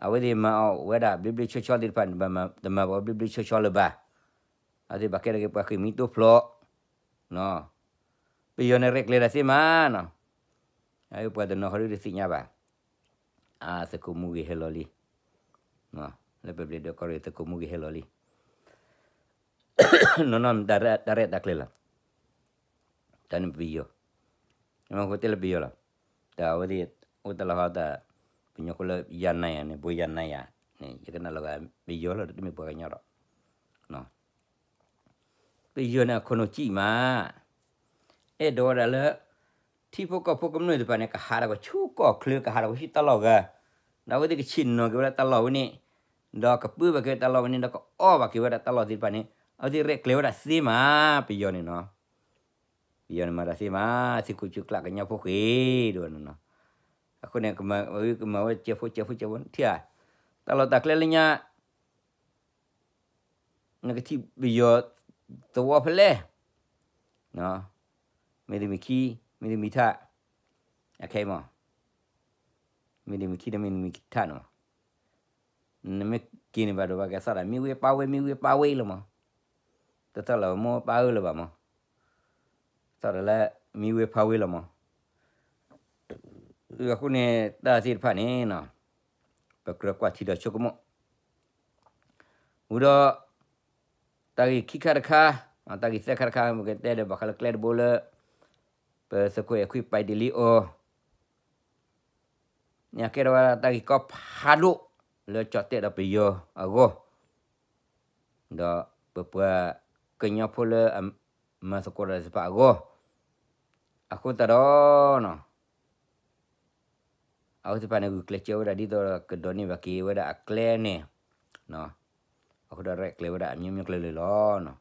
အဝဲသ့ၣ်မၤအီၣ်ဝဲဒၣ်ဘျ့ဘျ့ဆှီဆှီသ့ၣ်တဖၣ်န့ၣ် တမၤဘၣ်ဘျ့ဘျ့ဆှီဆှီလၢၤဘၣ်, အဝဲသ့ၣ်ဘၣ်ကဲထီၣ်က့ၤပှၤဃ့ၢ်မှံတိဖျိး, ပယီၤန့ၣ်ရဲၣ်ကျဲၤတၢ်သ့မးနီၤ, ပှၤတနီၤဃီဒုးတသ့ၣ်ညါဘၣ်, အသုးခိၣ်မူဂ့ၤဟဲလီၤလံ, လၢပဘျ့ဒွဲၣ်ကီၢ်ရ့ၣ်သုးခိၣ်မူဂ့ၤဟဲလီၤလံ နီၢ်နီၢ်မ့ၢ်တၢ်ရဲၣ်တၢ်ကျဲၤလီၤ, တၢ်န့ၣ်ပယီၤ, မ့ၢ်ဃိတဲလၢပယီၤလီၤ, တၢ်အဝဲသ့ၣ် အိၣ်တၢ်လီၢ်ဟီတၢ်, ပညီဖိလၢယၤနၤယၤန့ၣ် ဘိယၤနၤယၤန့ၣ် ယကနၣ်လီၤဂာ် ပယီၤလီၤ တမ့ၢ်ပှၤကညီဒီး ပယီၤန့ၣ်အခိၣ်နူာ်ကံၣ်မး, အဲၣ်ဒိးဝဲဒၣ်လၢ ထံဖိကီၢ်ဖိကမျၢၢ်သ့ၣ်တဖၣ်န့ၣ် ကဟးထီၣ်ကဆူကီၢ်ချၢ ကဟးထီၣ်ကဆူတၢ်လီၢ်ဂၤ, ဒီးအဝဲသ့ၣ်ကဆ့ၣ်နီၤက့ၤဝဲဒၣ်တၢ်လီၢ်ဝဲန့ၣ်, ဒီးကပၢဘၣ်က့ၤတၢ်လီၢ်ဝဲန့ၣ် ဒီးကအီၣ်ဘၣ်က့ၤဝဲဒၣ်တၢ်လီၢ်သ့ၣ်တဖၣ်န့ၣ် အဝဲသ့ၣ်ရဲၣ်ကျဲၤဝဲဒၣ်သ့မး, ပယီၤန့ၣ်နီၤ, ပယီၤန့ၣ်မၤတၢ်သ့မး, သံခိၣ်ဆူကျးကညီဖိဃ့ၢ်ဒိၣ်နီၤ, အဃိန့ၣ် ကမၤဝဲကမၤဝဲကဲဖိကဲဖိကဲဖိထံၣ်ဧါ, တၢ်လီၢ်တၢ်ကျဲလၢညါ နကထံၣ်ပယီၤသဝီဖဲလဲၣ်, မ့ၢ်တမ့ၢ်ခံ, မ့ၢ်တမ့ၢ်ထး, အခဲအံၤမး, မ့ၢ်တမ့ၢ်ခံဒီးမ့ၢ်တမ့ၢ်ထးန့ၣ်မး, နမ့ၢ်က့ၤန့ၣ်ဘၣ်ဒိဘၣ်ကဲသီၣ်ဒီး မံဝ့ပၢ်ဝ့ မံဝ့ပၢ်ဝ့လၢမး, တသီၣ်လၢမိၢ်ပၢ်အၢလၢၤဘၣ်မး, သီၣ်ဒီးလၢ မံဝ့ပၢ်ဝ့လၢမး, အဃိန့ၣ် တၢ်သ့ၣ်တဖၣ်န့ၣ်နီၤ, ပကြၢးကွၢ်ထံဒီးဆိကမိၣ် ဝံၤဒီး တၢ်ဂ့ၢ်ခံခါတခါ, တၢ်ဂ့ၢ်သၢခါတခါ ပကတဲဒီးဘၣ်ဃးလၢကျဲတဘိလၢ ပသုးခိၣ်အဲၣ်ခွံပာ်တ့ၢ်လံအီၤ, န့ၣ်ကဲထီၣ်ဝဲတၢ်ဂ့ၢ်ကီဖးဒိၣ် လၢကၠီၣ်တဲၣ်ဒီးပယီၤအဂီၢ်, ဒီးပပှၤကညီဖိလၢ မၤသကိးတၢ်သ့ၣ်တဖၣ်အဂီၢ်, အဃိသတးဒီး အဝဲသ့ၣ်တဖၣ်န့ၣ် ဂုာ်ကျဲးစၢးဝဲဒၣ်ဒ်သိးကဒိးန့ၢ်ဘၣ်က့ၤဝဲဒၣ်အကျဲန့ၣ်, အဃိဒီးရဲၣ်ကျဲၤဝဲဒၣ်အမျိုးမျိုးကျဲၤလၢာ်လီၤ.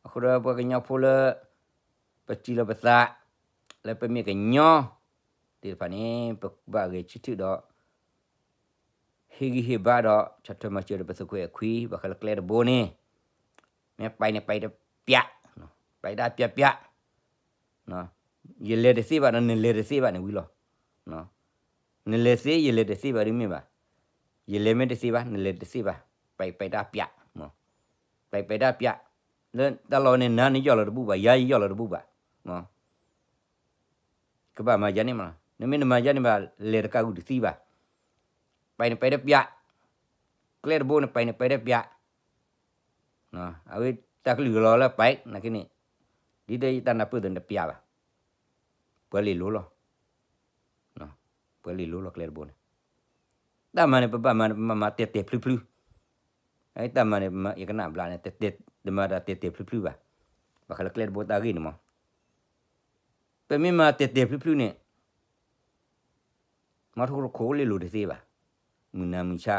အဃိဒီးပှၤကညီဖိလၢ ပစံးလီၤပသး လၢပမ့ၢ်ကညီသ့ၣ်တဖၣ်န့ၣ် ပဘၣ်ဂဲၤဆၢထၢၣ်ဒီး ဟ့ၣ်ဂံၢ်ဟ့ၣ်ဘါဒီး ဆီၣ်ထွဲမၤစၢၤဒီးပသုးခိၣ်အဲၣ်ခွံ ဘၣ်ဃးလၢကျဲတဘိန့ၣ်, မ့ၢ်ပာ်န့ၣ်ပာ်တပျး, ပာ်တပျးပျး, ယလဲၤတသ့ဘၣ်ဒီး နလဲၤတသ့ဘၣ်န့ၣ်ဝံၤလီၤ. နလဲၤသ့ ယလဲၤတသ့ဘၣ်ဒ်မ့ၢ်ဘၣ်, ယလဲၤမ့ၢ်တသ့ဘၣ် နလဲၤတသ့ဘၣ်, ပာ်ပာ်တပျး, ပာ်ပာ်တပျး, လၢတၢ်လီၢ်န့ၣ် နၤနယီၢ်လီၤတဘူၣ်ဘၣ် ယၤယယီၢ်လီၤတဘူၣ်ဘၣ် ကဘၣ်မၤယၤန့ၣ်မး, နမ့ၢ်နမၤယၤန့ၣ်ဘၣ် လဲၤတကးဂုာ်တသံဘၣ်, ပာ်န့ၣ်ပာ်တပျး, ကျဲတဘိန့ၣ် ပာ်န့ၣ်ပာ်တပျး, အဝဲတၢ်ကလုၢ်ကလီၤလၢပာ်နာ်က့န့ၣ်, ဒ်သိးယတၢ်နၢ်ပၢၢ်သိးန့ၣ်တပျးဘၣ်, ပှၤလ့ၤလိၤလီၤ, ပှၤလ့ၤလိၤလီၤကျဲတဘိန့ၣ်, တၢ်မၤန့ၣ် ပဘၣ်မၤ ပမၤမၤတဲာ်တဲာ်ဖျုဖျု, တၢ်မၤန့ၣ် ယကနၣ်ဘျါန့ၣ် တမၤတၢ်တဲာ်တဲာ်ဖျုဖျုဘၣ်, ဘၣ်ဃးလၢကျဲတဘိတၢ်ဂ့ၢ်န့ၣ်မး, ပမ့ၢ်မၤတဲာ်တဲာ်ဖျုဖျုန့ၣ် မၤထူၣ်တခိၣ်လ့လိၤတသ့ဘၣ်, မုၢ်နၤမုၢ်ဆါ,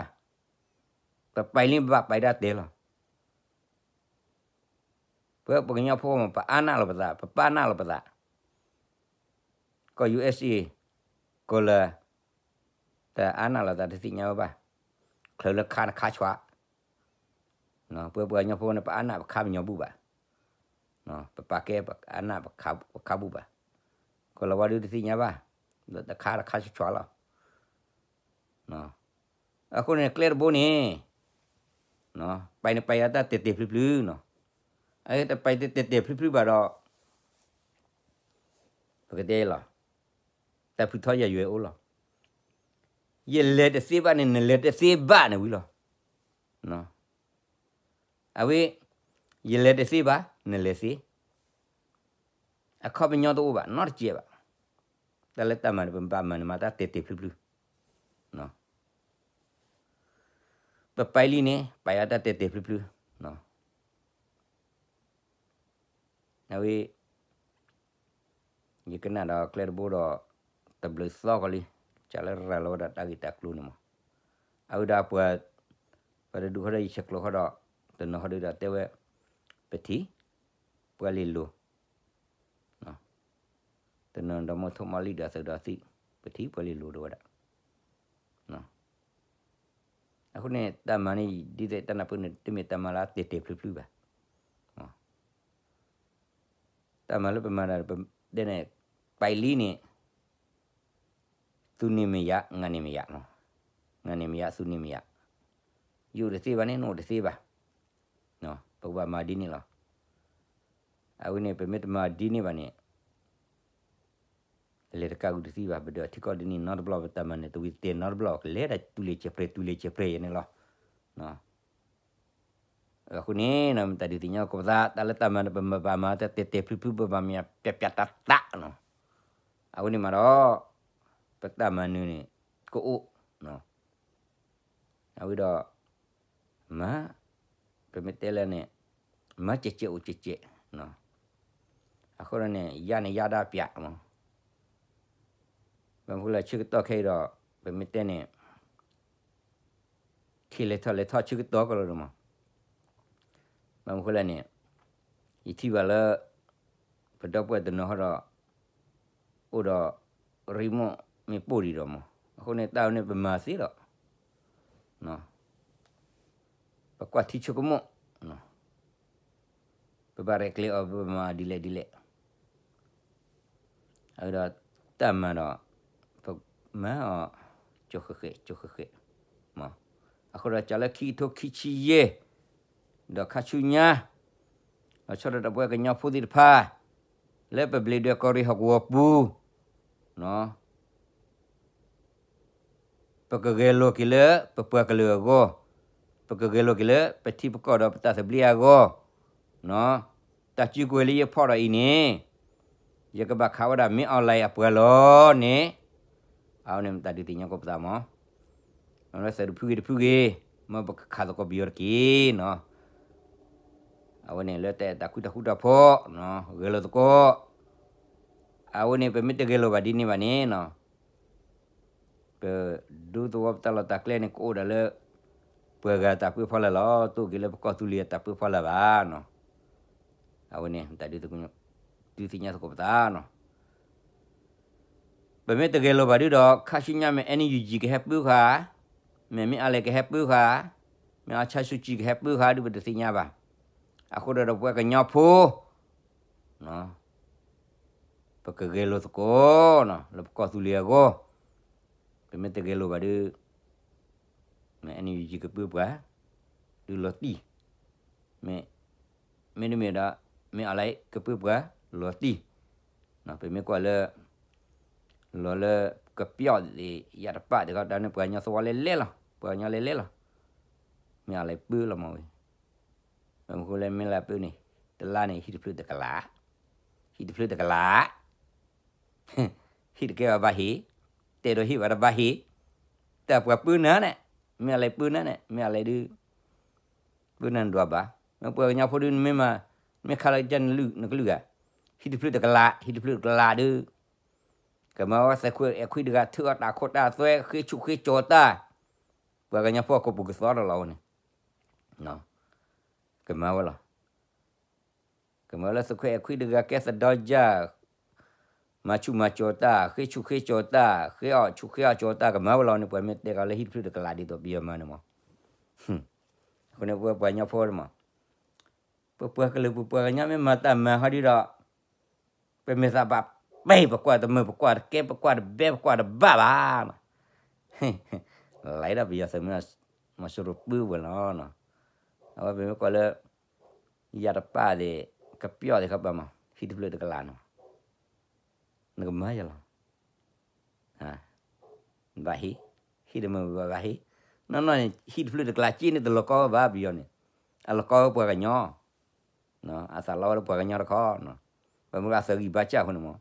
ပပာ်လံဘၣ်ပာ်တၢ်တဲာ်လီၤ, ပပှၤကညီဖိမး ပအါနးလီၤပသး ပပာ်နးလီၤပသး, ကီၢ် ယူအက်စ်အ့ ကီၢ်လၢ တအါနးလီၤသးတသ့ၣ်ညါဝဲဘၣ်, ချၢးလၢခါနခါဆှး ပှၤပှၤကညီဖိန့ၣ် ပအါနးပခါပညီဘူၣ်ဘၣ်, ပပာ်ကဲအါနးပခါဘူၣ်ဘၣ်, ကီၢ်လီၤဝါဒုတသ့ၣ်ညါဘၣ်, ဒီးတခါတခါဆှးဆှးလီၤ, အဃိန့ၣ် ကျဲတဘိန့ၣ် ပာ်န့ၣ်ပာ်ယၤတၢ်တဲာ်တဲာ်ဖျုဖျုနီၤ, အတပာ်တဲာ်တဲာ်ဖျုဖျုဘၣ်ဒီး ပကတဲလီၤ, တၢ်ဖုထီယၤယွဲၢ်အိၣ်လီၤ, ယလဲၤတသ့ဘၣ်န့ၣ် နလဲၤတသ့ဘၣ်န့ၣ်ဝံၤလီၤ, အဝဲ ယလဲၤတသ့ဘၣ် နလဲၤသ့, အခီပညီတအိၣ်ဘၣ် နီတစဲးဘၣ်, တၢ်လၢတၢ်မၤန့ၣ် ပဘၣ်မၤန့ၣ် မၤတၢ်တဲာ်တဲာ်ဖျုဖျု, ပပာ်လံန့ၣ် ပာ်အီၤတၢ်တဲာ်တဲာ်ဖျုဖျု, အဝဲ ယကနၣ်ဒီးကျဲတဘိဒီး တဘျုးသီကီးလံ, ကလၢရၤလီၤဝဲဒၣ်တၢ်ဂ့ၢ်တၢ်ကျိၤန့ၣ်မး, အဝဲဒၣ်ပှၤ ပှၤတဒူၣ်ဃီဒီးယဆဲးကျိးဃီဒီး တနီၤဃီဒီးတဲဝဲ ပထံၣ် ပှၤလ့ၤလိၤ တနီၤဒီးမိၢ်ထိၣ်မီၢ်လံၣ်ဒီးသုးဒီးသံၣ် ပထံၣ်ပှၤလ့ၤလိၤဒိဝဲဒၣ်, အဃိန့ၣ် တၢ်မၤန့ၣ် ဒ်သိးတၢ်နၢ်ပၢၢ်န့ၣ် တမ့ၢ်တၢ်မၤလၢအတဲာ်တဲာ်ဖျုဖျုဘၣ်, တၢ်မၤလၢပမၤဒၣ် ဒ်န့ၣ် ပာ်လံန့ၣ် သုန့ၢ်မ့ၢ်ယၤ ငါန့ၢ်မ့ၢ်ယၤ, ငါန့ၢ်မ့ၢ်ယၤ သုန့ၢ်မ့ၢ်ယၤ, ယအိၣ်တသ့ဘၣ်န့ၣ် နအိၣ်တသ့ဘၣ်, ပကဘၣ်မၤဒ်န့ၣ်လီၤ. အဝဲန့ၣ် ပမ့ၢ်တမၤဒ်န့ၣ်ဘၣ်န့ၣ် လဲၤတကးဂုာ်တသ့ဘၣ်, ပဒၢးထံကီၢ်ဒ်န့ၣ်နီတဘျီ ပတၢ်မၤန့ၣ် တဝံၤတတဲာ်နီတဘျီ ကလဲၤဒၣ်တူၢ်လ့ၤစဲးပြဲၤ တူၢ်လ့ၤစဲးပြဲၤယဲန့ၣ်လီၤ. အဃိန့ၣ် မတၤဒုးသ့ၣ်ညါကီးပသး တၢ်လၢတၢ်မၤန့ၣ် ပမၤဘၣ်မၤတၢ်တဲာ်တဲာ်ဖျုဖျု ပဘၣ်မၤပျးပျးတၢ်တၢ်နီၤ, အဝဲန့ၣ်မးဒီး ပတၢ်မၤနၢၤန့ၣ် ကအိၣ် အဝဲဒီး မၤ ပမ့ၢ်တဲလၢန့ၣ် မၤကဲးကဲးအိၣ်ကဲးကဲး, အဃိဒီးန့ၣ် ယၤန့ၣ်ယၤဒၣ်ပျးမး, ဘၣ်မနုၤဃိလၢဆၢကတီၢ်ခဲအံၤဒီး ပမ့ၢ်တဲန့ၣ် ထံၣ်လဲၤထီၣ်လဲၤထီၣ်ဆၢကတီၢ်ကီးလီၤမး, ဘၣ်မနုၤဃိလၢန့ၣ် ယထံၣ်ဘၣ်လၢ ပဒီပုၢ်ဝဲၢ်တနီၤဃီဒီး အိၣ်ဒီး remote မ့ၢ်ပိၢ်ဒံးဒီးမး, အဃိန့ၣ် တၢ်ဝဲန့ၣ်ပမၤသ့ဒီး ပကွၢ်ထံဆိကမိၣ်, ပဘၣ်ရဲၣ်ကျဲၤအီၤ ပဘၣ်မၤဒ်လဲၣ်ဒ်လဲၣ်, အဝဲဒီးတၢ်မၤဒီး ပမၤအီၤ ကၠိဃဲးဃဲး ကၠိဃဲးဃဲး, မး, အဃိဒီးကလၢခံကထိခံဆံယဲၢ် ဒီးခါဆူညါ လီၤဆီဒၣ်တၢ်ပဝဲကညီဖိသ့ၣ်တဖၣ် လၢပဘျ့ဒွဲၣ်ကီၢ်ရ့ၣ်ဟီၣ်ကဝီၤပူၤ ပကဂဲၤလိာ်က့ၤလၢပပှၤကလုာ်အဂီၢ်, ပကဂဲၤလိာ်က့ၤလၢပထံပကီၢ်ဒီးပတၢ်သဘျ့အဂီၢ်, တၢ်စုကဝဲၤလၢယဖီၣ်ဒီးအံၤန့ၣ် ယကဘၣ်ခးဝဲဒၣ် မင်းအောင်လှိုင် အပှၤလီၤန့ၣ်, အဝဲန့ၣ်မတၤဒုးသ့ၣ်ညါကီးပသးမး, လၢသုးတဖုဂ့ၤတဖုဂ့ၤ, မ့ၢ်ပကခးသကိးပယီၤတက့ၢ်နီၤ, အဝဲန့ၣ်လၢတၢ်အဲၣ်တၢ်ကွံတၢ်ဃူတၢ်ဖိး, ဂဲၤလိာ်သကိး, အဝဲန့ၣ် ပမ့ၢ်တဂဲၤလိာ်ဘၣ်ဒ်န့ၣ်ဘၣ်န့ၣ်နီၤ ပဒူသဝီပတၢ်လီၢ်တၢ်ကျဲန့ၣ် ကအိၣ်ဒၣ်လၢ ပှၤဂၤတၢ်ပၢဖီလာ်လီၤ, တအိၣ်က့ၤလၢပကီၢ်သူလ့ၤအတၢ်ပၢဖီလာ်ဘၣ်နီၤ, အဝဲန့ၣ် တၢ်ဒုးသ့ၣ်ညါသကိးပသးနီၤ, ပမ့ၢ်တဂဲၤလိာ်ဘၣ်ဒုဒီး ခါဆူညါမ့ၢ် NUG ကဟဲပၢဃာ်, မ့ၢ် မင်းအောင်လှိုင် ကဟဲပၢဃာ်, မ့ၢ် အောင်ဆန်းစုကြည် ကဟဲပၢဃာ်ဒုး ပတသ့ၣ်ညါဘၣ်, အဃိဒီးပဝဲကညီဖိ ပကဂဲၤလိာ်သကိးနီၤ လၢပကီၢ်သူလ့ၤအဂီၢ်, ပမ့ၢ်တဂဲၤလိာ်ဘၣ်ဒုး မ့ၢ် NUG ကပၢပှၤ ဒုးလီၤတံၢ်, မ့ၢ် မ့တမ့ၢ်ဒီး မ့ၢ် အောင်လှိုင် ကပၢပှၤ လီၤတံၢ်, ပမ့ၢ်ကွၢ်လၢ လီၤလၢကပျီၣ်သ့ၣ် ယၣ်တပၣ်သ့ၣ်ခီ တၢ်န့ၣ်ပှၤကညီသဝီလဲၣ်လဲၣ်လီၤ, ပှၤကညီလဲၣ်လဲၣ်လီၤ, မ့ၢ် အောင်လှိုင် ပၢလီၤမးဝဲ, ဘၣ်မနုၤဃိလၢမ့ၢ်လၢပၢန့ၣ် တလါန့ၣ် ဟံၣ်တဖျၢၣ်တကလး, ဟံၣ်တဖျၢၣ်တကလး ဟ့ၣ်တကဲဘၣ်ဘၣ်ဟ့ၣ်, တဲဒီးဟ့ၣ်ဘၣ်တဘၣ်ဟ့ၣ်, တၢ်ပှၤပၢနၤန့ၣ်, မ့ၢ်အလဲၤပၢနၤန့ၣ် မ့ၢ်အလဲၤဒုး ပၢနၤနဒွးဘၣ်, မ့ၢ်ပှၤကညီဖိဒုး နမ့ၢ်မၤ နမ့ၢ်ခးလၢကနလုၢ်နကလုၢ်ဂၤ, ဟံၣ်တဖျၢၣ်တကလး ဟံၣ်တဖျၢၣ်တကလးဒုး, ကမၤဝဲသုးခွဲးအဲၣ်ခွံတဂၤ ထုးအီၣ်တၢ်ခိတၢ်သွဲ ဃ့ဆူၣ်ဃ့ကၠီၤတၢ်, ပှၤကညီဖိအကိာ်ပူၤကသီထီၣ်လီၤဝဲန့ၣ်, ကမၤဝဲလီၤ. ကမၤလၢသုးခွဲးအဲၣ်ခွံတဂၤ ကဲသဒီယၢ်, မၤဆူၣ်မၤကၠီၤတၢ်, ဃ့ဆူၣ်ဃ့ကၠီၤတၢ်, ဃ့အီၣ်ဆူၣ်ဃ့အီၣ်ကၠီၤတၢ် ကမၤဝဲလီၤန့ၣ် ပှၤမ့ၢ်တဲကီးလၢဟံၣ်တဖျၢၣ်တကလးဒ်သိးပယီၤမၤန့ၣ်မး, အဃိန့ၣ်ပဝဲပှၤကညီဖိန့ၣ်မး, ပပှၤကလုာ်ပပှၤကညီမ့ၢ်မၤတၢ်မၤဟီဒ်ဒီး ပမ့ၢ်သးဘၣ်ပဲၢ် ပကွၢ်တမုာ် ပကွၢ်တကဲ ပကွၢ်တဘဲ ပကွၢ်တဘၣ်ဘၣ်နီၤ, လဲၤဒီးပယီၤသုးမုၢ် မၤစရီပၢဝဲလီၤနီၤ, အဝဲပမ့ၢ်ကွၢ်လၢ ယၣ်တပၣ်သ့ၣ် ကပျီၣ်သ့ၣ်ခီပၤမး ဟံၣ်တဖျၢၣ်တကလးနီၤ, နကမၤယၤလီၤ, ဘၣ်ဟ့ၣ်, ဟံၣ်တမုာ်ဘၣ်ဘၣ်ဟ့ၣ်, နီၢ်နီၢ်န့ၣ် ဟံၣ်တဖျၢၣ်တကလးက့န့ၣ် တလီၤကီဝဲဘၣ်ပယီၤန့ၣ်, အလီၤကီဝဲပှၤကညီ, အသးလီဝဲလၢပှၤကညီတခီ, ပမ့ၢ်အသုးဂံၢ်ဘါစၢ်အဃိန့ၣ်မး,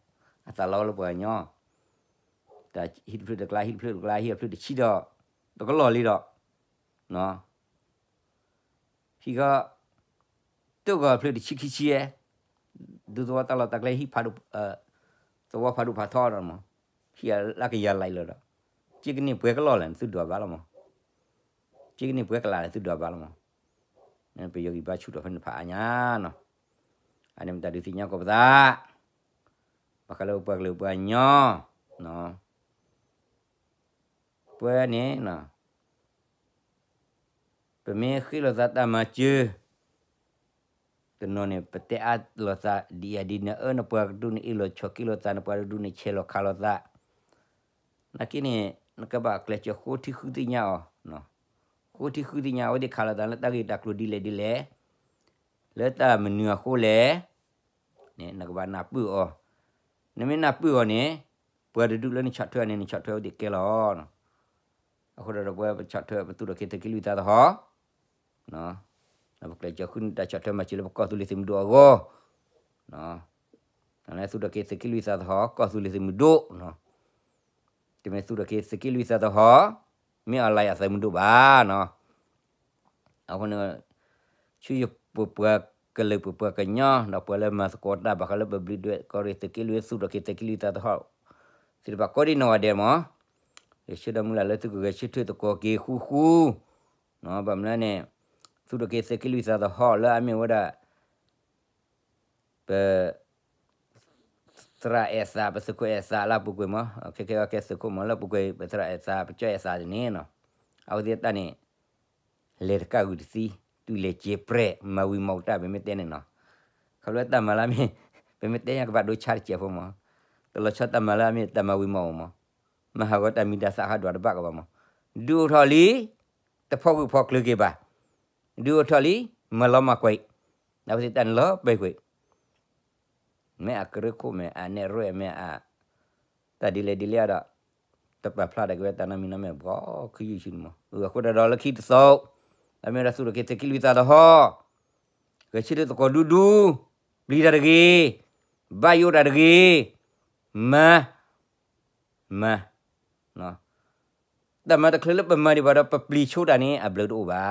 အသးလီဝဲလၢပှၤကညီ, ဟံၣ်တဖျၢၣ်တကျါ ဟံၣ်တဖျၢၣ်တကျါ ဟံၣ်အဖျၢၣ်တဆံဒီး တကလီၢ်လံဒီး ဟံၣ်ဃီ တိၢ်ဂီၤအဖျၢၣ်တဆံခံဆံဧါ, ဒူသဝီတၢ်လီၢ်တၢ်ကျဲဟံၣ်ဖးဒိၣ်, သဝီဖးဒိၣ်ဖးထီဒီးမး, ဟံၣ်အလၢကယၤလံလီၤဒီး, က့ကန့ၢ်ပှဲၤကလီၢ်လဲၣ် နသုဒွးဘၣ်လီၤမး, က့ကန့ၢ်ပှဲၤကလးလဲၣ် နသုဒွးဘၣ်လီၤမး, ပယီၤဂံၢ်ဘါဆူၣ်ထီၣ်ဖဲန့ၣ်ဖးအါညါနီၤ, အန့ၣ်မတၤဒုးသ့ၣ်ညါကိးပသး, ဘၣ်ဃးလၢပပှၤကလုာ်ပှၤကညီ ပဝဲန့ၣ် ပမ့ၢ်ဃ့လိာ်သးတၢ်မၤစၢၤ, တနီၤန့ၣ် ပတဲအါလိာ်သး ဒ်ယၤဒ်နအၢ နပှၤကဒူၣ်န့ၣ် အ့ၣ်လိာ်ဆိးက့လိာ်သး နပှၤကဒူၣ်န့ၣ် ဆဲးလီၤခးလိာ်သး, နာ်က့န့ၣ် နကဘၣ်ကျဲးစၢးဃိထံဃုသ့ၣ်ညါအီၤ, ဃိထံဃုသ့ၣ်ညါအဝဲသ့ၣ်ခးလိာ်သးလၢတၢ်ဂ့ၢ်တၢ်ကျိၤဒ်လဲၣ်ဒ်လဲၣ်, လၢတၢ်မနုၤအဃိလဲၣ် န့ၣ် နကဘၣ်နၢ်ပၢၢ်အီၤ, နမ့ၢ်နၢ်ပၢၢ်အီၤန့ၣ် ပှၤတဒူၣ်လၢနဆီၣ်ထွဲန့ၣ် နဆီၣ်ထွဲဝဲသ့ၣ်ကဲလီၤ. အဃိဒီးပဝဲပဆီၣ်ထွဲပသူၣ်ထီၣ်က့ၤသုးက့လွံၢ်သးသဟီၣ်, ပကျဲးစၢးဃုန့ၢ်တၢ်ဆီၣ်ထွဲမၤစၢၤလၢပကီၢ်သူလ့ၤသုးမုၢ်ဒိၣ်အဂီၢ်, သူၣ်ထီၣ်က့ၤသုးက့လွံၢ်သးသဟီၣ် ကီၢ်သူလ့ၤသုးမုၢ်ဒိၣ်, တမ့ၢ်သူၣ်ထီၣ်က့ၤသုးက့လွံၢ်သးသဟီၣ် မ့ၢ်အီၤလၢယသုးမုၢ်ဒိၣ်ဘၣ်နီၤ. အဃိန့ၣ် ဆူယပပှၤကလုာ်ပပှၤကညီ ဒီးပှၤလၢမၤသကိးတၢ်ဘၣ်ဃးလၢပဘျုးဒွဲၣ်ကီၢ်ရ့ၣ်သုးက့လွံၢ် သူၣ်ထီၣ်က့ၤသုးက့လွံၢ်သးသဟီၣ် သ့ၣ်တဖၣ်ကိးဒံနီၢ်ဂၤဒဲးမး, ယဆၢဒီးမုၢ်လၢ်လၢသုကဂဲၤဆၢထၢၣ်သကိးက့ၤဃူဃူ, ဘၣ်မနုၤလဲၣ်န့ၣ် သူၣ်ထီၣ်က့ၤသုးက့လွံၢ်သးသဟီၣ်လၢအမ့ၢ်ဝဲဒၣ် ပ သရၣ်အဲၣ်သး ပသုးခိၣ်အဲၣ်သးလၢအပူၤကွံာ်မး, ခဲကဲအကဲသုးခိၣ်မးလၢအပူၤကွံာ် ပသရၣ်အဲၣ်သး ပကၠီအဲၣ်သးန့ၣ်နီၤ, အဝဲသ့ၣ်တၢ်န့ၣ် လဲၤတကးဂုာ်တသံ, တုၤလဲၤစဲးပြဲး မၤဝံၤမၤအူတၢ် ပမ့ၢ်တဲန့ၣ်နီၤ, ခီဖျိတၢ်မၤလၢအမ့ၢ် ပမ့ၢ်တဲညါကဘၣ်ဒိဆါတစဲးဖိမး, တလီၤဆီတၢ်မၤလၢအမ့ၢ်တၢ်မၤဝံၤမၤအူမး, မၤဟးဂီၤတၢ်မံၤတၢ်သၣ်ဟးဒွးတဘၣ်ကဘၣ်မး, ဒုးအိၣ်ထီၣ်လံ တဖီကွံာ်ဖီကျၢၤက့ၤဘၣ်, ဒုးအိၣ်ထီၣ်လံ မၤလီၤမၢ်ကွံာ်, အဝဲသ့ၣ်တၢ်န့ၣ်လီၤပဲာ်ကွံာ် မ့ၢ်အကရၢခိၣ် မ့ၢ်အနဲၣ်ရွဲၣ် မ့ၢ်အ တၢ်ဒ်လဲၣ်ဒ်လဲၣ်ဒီး တပာ်ဖျါဒၣ်က့ၤဝဲတၢ်နီတမံၤနီတမံၤ ဘီခံယုၢ်ဆူန့ၣ်မး. အဃိဒီးလၢခံတသီး အမ့ၢ်ဝဲဒၣ်သူၣ်ထီၣ်က့ၤသုးက့လွံၢ်သးသဟီၣ် ဂဲၤဆၢထၢၣ်သကိးဒူဒူ, ပျံၤတၢ်တဂ့ၤ, ဘၣ်ယိၣ်တၢ်တဂ့ၤ, မၤ, မၤ တၢ်မၤတချုးလၢပမၤဒံးဘၣ်ဒီး ပပျံၤဆိတၢ်န့ၣ် အဘျုးတအိၣ်ဘၣ်.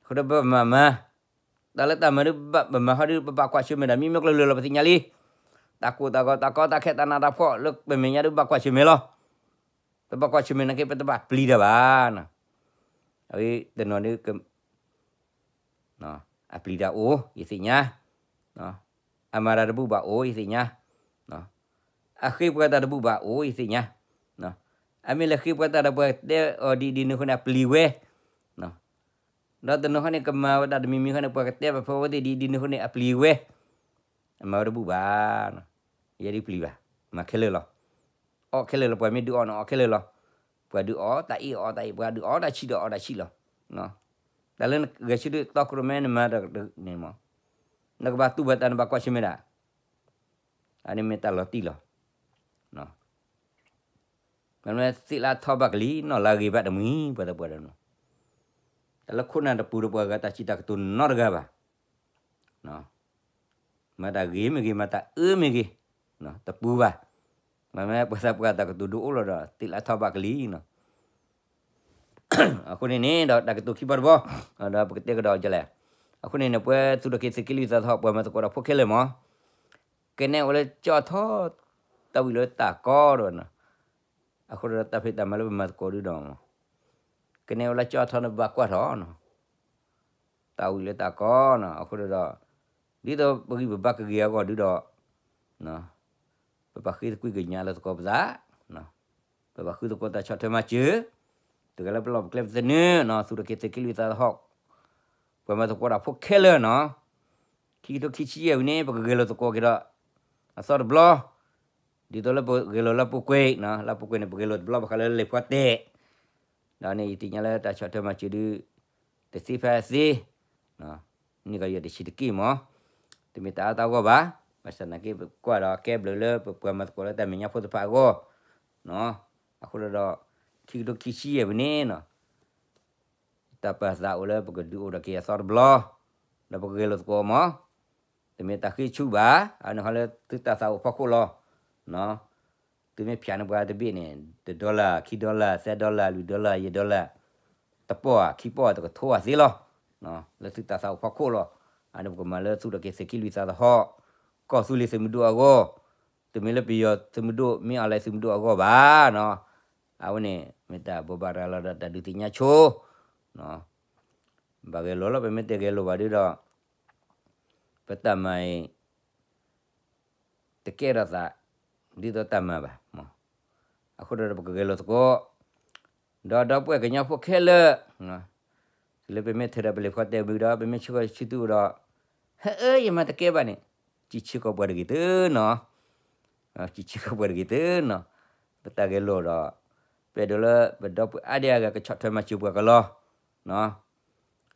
အဃိဒီးပမၤမၤ, တၢ်လၢတၢ်မၤဒ် ပမၤဟီဒ် ပဘၣ်ကွၢ်ဆၢၣ်မဲာ်ဒီး မ့မ့ၢ်ကျၢၢ်လၢာ်လီၤ ပသ့ၣ်ညါလံ. တၢ်ကိၢ်တၢ်ဂီၤ တၢ်ကီတၢ်ခဲ တၢ်နးတၢ်ဖှီၣ်လၢပမဲာ်ညါဒ် ဘၣ်ကွၢ်ဆၢၣ်မဲာ်လီၤ. ပဘၣ်ကွၢ်ဆၢၣ်မဲာ်နာ်က့ ပတဘၣ်ပျံၤတၢ်ဘၣ်. အဝဲတနီၤဒ် အပျံၤတၢ်အိၣ် ယသ့ၣ်ညါ, အမၤတၢ်တဘူၣ်ဘၣ်အိၣ် ယသ့ၣ်ညါ, အဃ့ပှၤတၢ်တဘူၣ်ဘၣ်အိၣ် ယသ့ၣ်ညါ, အမ့ၢ်လဲၤဃ့ပှၤတၢ်ဒီး ပှၤကတဲအီၤဒ်ဒ်န့ၣ်အဃိန့ၣ် အပျံၤဝဲ, ဒီးတနီၤဃီန့ၣ် ကမၤဝဲတၢ်တမံၤမံၤဃီန့ၣ် ပှၤကတဲဘၣ်ဖဲအဝဲသ့ၣ်ဒ်ဒ်န့ၣ်အဃိန့ၣ် အပျံၤဝဲ, အမၤဝဲတဘူၣ်ဘၣ်. ယဲဒ်ပျံၤဘၣ်, မၤခဲလၢာ်လီၤ. အီၣ်ခဲလၢာ်လီၤ, ပှၤမ့ၢ်ဒုးအီၣ်န့ၣ် အီၣ်ခဲလၢာ်လီၤ. ပှၤဒုးအီၣ်တၢ်အ့ၣ်အီၣ်တၢ်အ့ၣ်, ပှၤဒုးအီၣ်တၢ်ဆံးဒီးအီၣ်တၢ်ဆံးလီၤ. တၢ်လၢနဂဲၤဆၢထၢၣ်တီခိၣ်ရိၣ်မဲနမၤတၢ်န့ၣ်မး, နကဘၣ်တူၢ်ဘၣ်တၢ်နဘၣ်ကွၢ်ဆၢၣ်မဲာ်ဒၣ်, အန့ၣ်မ့ၢ်တၢ်လီၤတံၢ်လီၤ. မ့ၢ်သ့ၣ်လၢအထီဘၣ်ကလံၤ နီၢ်လၢအဂ့ၤဘၣ်တမှံၤ ပှၤတပှၤဒီးနီၤ, တၢ်လၢခိၣ်နၢ်တပူၤဒီးပှၤဂၤတၢ်စံးတၢ်ကတိၤနီတဂၤဘၣ်. မၤတၢ်ဂ့ၤမ့ၢ်ဂ့ၤ မၤတၢ်အၢမ့ၢ်ဂ့ၤ, တပူၤဘၣ်. မ့မ့ၢ်ပှၤသးပှၢ်တၢ်ကတိၤဒုးအိၣ်လီၤဒီး သ့ၣ်လၢအထီဘၣ်ကလံၤနီၤ. အဃိန့ၣ်န့ၣ်ဒီးတၢ်ကတိၤခံဘီတဘီ, ဒီးပကတဲကဒီးဒ်လဲၣ်. အဃိန့ၣ်န့ၣ် ပဝဲသူၣ်ထီၣ်က့ၤသုးက့လွံၢ်သးသဟီၣ် ပှၤမၤသကိးတၢ်ဖိခဲလၢာ်မး, ကနဲအိၣ်လၢကၠီထီ တၢ်ဝံၤလၢတၢ်ကီဒီး, အဃိဒီးတၢ်ဖံးတၢ်မၤလၢပမၤသကိးဒုဒီး, ကနဲအိၣ်လၢကၠီထီန့ၣ် ဘၣ်ကွၢ်ထီၣ်နီၤ. တၢ်ဝံၤလၢတၢ်ကီနီၤ, အဃိဒီး, ဒ်သိးပဂံၢ်ပဘါကဂ့ၤအဂီၢ်ဒုဒီး, ပဘၣ်ဃ့သကွံၢ်ကညးလၢသကိးပသး, ပဘၣ်ဃုသကိးတၢ်ဆီၣ်ထွဲမၤစၢၤ, တဂၤလၢပလီၢ်ပကျဲပသနၢၣ်နီၤ, သူၣ်ထီၣ်က့ၤသုးက့လွံၢ်သးသဟီၣ်, ပှၤမၤသကိးတၢ်ဖိခဲလၢာ်နီၤ, ခံကထိခံဆံယဲၢ်ဝံၤန့ၣ် ပကဂဲၤလိာ်သကိးက့ၤဒီး, အသီတဘျီ, ဒ်သိးလၢပဂဲၤလိာ်လၢပူၤကွံာ်, လၢပူၤကွံာ်န့ၣ် ပဂဲၤလိာ်တဘျီဘၣ်ဃးလၢလံာ်ဖီတဲာ်, ဒီးန့ၣ်ယသ့ၣ်ညါလၢတၢ်ဆီၣ်ထွဲမၤစၢၤဒု, တသ့ဖဲအသ့ န့ၣ်ကီးယွၤတဆံးတက့ၢ်မး, တမ့ၢ်တၢ်အါတၢ်ဂီၢ်ဘၣ်, ဘၣ်ဆၣ်သနာ်က့ပကွၢ်ဒီးကဲဘျုးလၢပပှၤမၤသကိးလၢတၢ်မဲာ်ညါဖိတဖၣ်အဂီၢ်, အဃိဒီး, ခံကထိခံဆံယဲၢ်ဝံၤန့ၣ်နီၤ, တၢ်ပာ်သးအိၣ်လၢပကဒုးအိၣ်ထီၣ်က့ၤအသီတဘျီ, ဒီးပကဂဲၤလိာ်သကိးမး, တမ့ၢ်တၢ်ဃ့ဆူၣ်ဘၣ်, အန့ၣ်ဟီလၢသုတၢ်သးအိၣ်ဖီခိၣ်လီၤ, သုမ့ၢ်ဖၠးန့ၢ်ပှၤတဘ့ၣ်န့ၣ် တ dollar ခံ dollar သၢ dollar လွံၢ် dollar ယဲၢ် dollar တပီၢ်ဧါ ခံပီၢ်ဧါ တကထိဧါသ့လီၤ. လၢသုတၢ်သးအိၣ်ဖီခိၣ်လီၤ. အန့ၣ်ပကမၤလၢသူၣ်ထီၣ်က့ၤသုးက့လွံၢ်သးသဟီၣ်, ကီၢ်သူလ့ၤသုးမုၢ်ဒိၣ်အဂီၢ်, တမ့ၢ်လၢပယီၤသုးမုၢ်ဒိၣ် မ့ၢ်အီၤလဲၤသုးမုၢ်ဒိၣ်အဂီၢ်ဘၣ်နီၤ. အဝဲန့ၣ် မ့ၢ်တၢ်ဘိးဘၣ်ရၤလီၤဒီးတၢ်ဒုးသ့ၣ်ညါဆိ ဘၣ်ဂဲၤလိာ်လီၤ ပမ့ၢ်တဂဲၤလိာ်ဘၣ်ဒီး ပတၢ်မၤအံၤ တကဲထီၣ်သး ဒ်သိးတၢ်မၤဘၣ်. အဃိဒီးပကဂဲၤလိာ်သကိး, ဒီးဒီပုၢ်ဝဲၢ်ကညီဖိခဲလၢာ်, တုၤလၢပမ့ၢ်ထၢဒီးပလံာ်ဖီတဲဘုးဒီး ပမ့ၢ်ဆှၢဃီဆူသုအိၣ်ဒီး, ဟဲအၢ ယမၤတကဲဘၣ်န့ၣ်, စံးဆၢကီးပှၤတဂ့ၤတနီၤ, စံးဆၢကီးပှၤတဂ့ၤတနီၤ, ပတၢ်ဂဲၤလိာ်ဒီး, ပအဲၣ်ဒိးလၢပဒီပုၢ်ဝဲၢ်အါဒံအါဂၤကဆီၣ်ထွဲမၤစၢၤပှၤကလီ,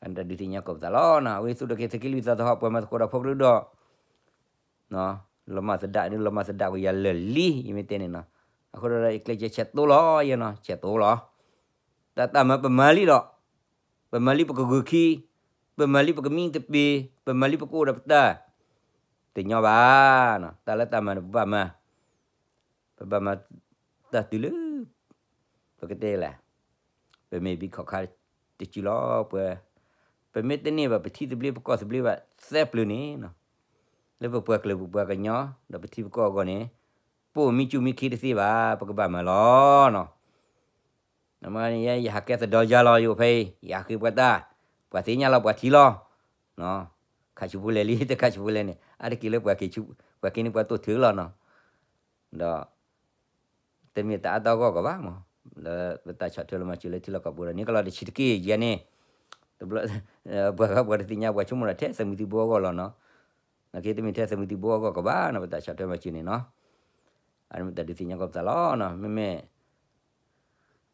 တၢ်ဒုးသ့ၣ်ညါကိးပသးလီၤ. အဝဲသူၣ်ထီၣ်က့ၤသုးက့လွံၢ်သးသဟီၣ် ပှၤမၤသကိးဒီးဖိကရၢဒီး လီၤမၢ်သဒၣ်န့ၣ် လီၤမၢ်သဒၣ်ဝဲယၤလၢာ်လံ ယမ့ၢ်တဲန့ၣ်နီၤ. အဃိဒီးယကျဲးစၢးဆဲးသိလီၤယဲနီၤ ဆဲးသိလီၤ. တၢ်တၢ်မၤပမၤလံဒီး, ပမၤလံပကဂုာ်ခံ, ပမၤလံပကမံတပ့ၤ, ပမၤလံပကအိၣ်ဒီးပတၢ်, တညီဘၣ်, တၢ်လၢတၢ်မၤန့ၣ်ပဘၣ်မၤ ပဘၣ်မၤတၢ်တုၤလၢ ပကတဲလဲၣ်, ပမ့ၢ်ဘံခီၣ်ခါတစုလီၤပှၤ, ပမ့ၢ်တန့ၢ်ဘၣ်ပထံသဘျ့ပကီၢ်သဘျ့ဘၣ်သၢပျၢၤန့ၣ်နီၤ, လၢပပှၤကလုာ်ပပှၤကညီ ဒီးပထံပကီၢ်အဂီၢ်န့ၣ်, ပအိၣ်မံကၠူၣ်မံခ့တသ့ဘၣ် ပကဘၣ်မၤလီၤနီၤ. နမ့ၢ်ယဟးကဲသဒီယါလီၤ ယအိၣ်ဖဲအံၤ ယဟးဃ့ပှၤတၢ်, ပှၤသ့ၣ်ညါလီၤပှၤထံလီၤ. ခးဆူၣ်ဖိလဲၣ်လံ တခးဆူၣ်ဖိလဲၣ်န့ၣ် အါတက့ၢ်လၢပှၤက့ၤန့ၢ်ပှၤတိၢ်ထုးလီၤနီၤ. ဒီး တမ့ၢ်တၢ်အါတၢ်ဂီၢ်ကီးဘၣ်မး, လၢပတၢ်ဆီၣ်ထွဲလီၤမၤစၢၤလၢထံလီၢ်ကီၢ်ပူၤဒီး န့ၣ်ကလီၤတဆံးတက့ၢ်ယဲန့ၣ်, တဘျီ ပှၤဂၤပှၤတသ့ၣ်ညါ ပှၤဆိကမိၣ်ဒီးထဲသုးမုၢ်သံၣ်ဘိအဂီၢ်လီၤနီၤ. နာ်က့တမ့ၢ်ထဲသုးမုၢ်သံၣ်ဘိအဂီၢ်ကီးဘၣ်နီၤ ပတၢ်ဆီၣ်ထွဲမၤစၢၤန့ၣ်နီၤ. အန့ၣ်မ့ၢ်တၢ်ဒုးသ့ၣ်ညါကီးပသးလီၤနီၤ. မ့မ့ၢ်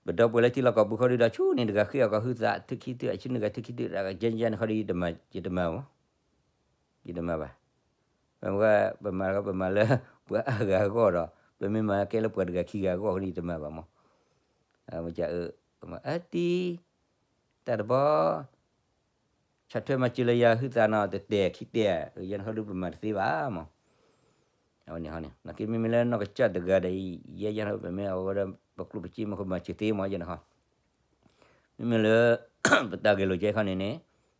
ပဒီပုၢ်ဝဲၢ်လၢထံလီၢ်ကီၢ်ပူၤခီဒုဒီး ဆူန့ၣ်တဂၤဃ့အီၣ်ကီၢ်ဟုသး ထုခံထု အဆူန့ၣ်တဂၤထုခံထု ယဲယဲန့ၣ်ခီဒီး ယတမၤဘၣ်, ယတမၤဘၣ်. ပမၤ ပမၤလၢ ပှၤအါဂၤအဂီၢ်ဒီး ပမ့ၢ်မၤကဲလၢပှၤတဂၤခံဂၤအဂီၢ်န့ၣ် ယတမၤဘၣ်မး. မ့ၢ်အၢတံ တၢ်တဘီ ဆီၣ်ထွဲမၤစၢၤလၢယၤဟုသးနီၤ တတဲာ်ခံတဲာ် ယဲန့ၣ်ခီဒုပမၤတသ့ဘၣ်မး. အဝဲန့ၣ်ဟီန့ၣ် နာ်က့မ့မ့ၢ်လၢနီၢ်ကစၢ်တဂၤဒီး ယဲယဲန့ၣ် ပမ့ၢ်အဝဲဒီး ပကျိၣ်ပစ့မ့ၢ်ကမၤစၢၤသ့မး ယဲန့ၣ်ဟီ မ့မ့ၢ်လၢ ပတၢ်ဂဲၤလိာ်ကဲခီန့ၣ်န့ၣ်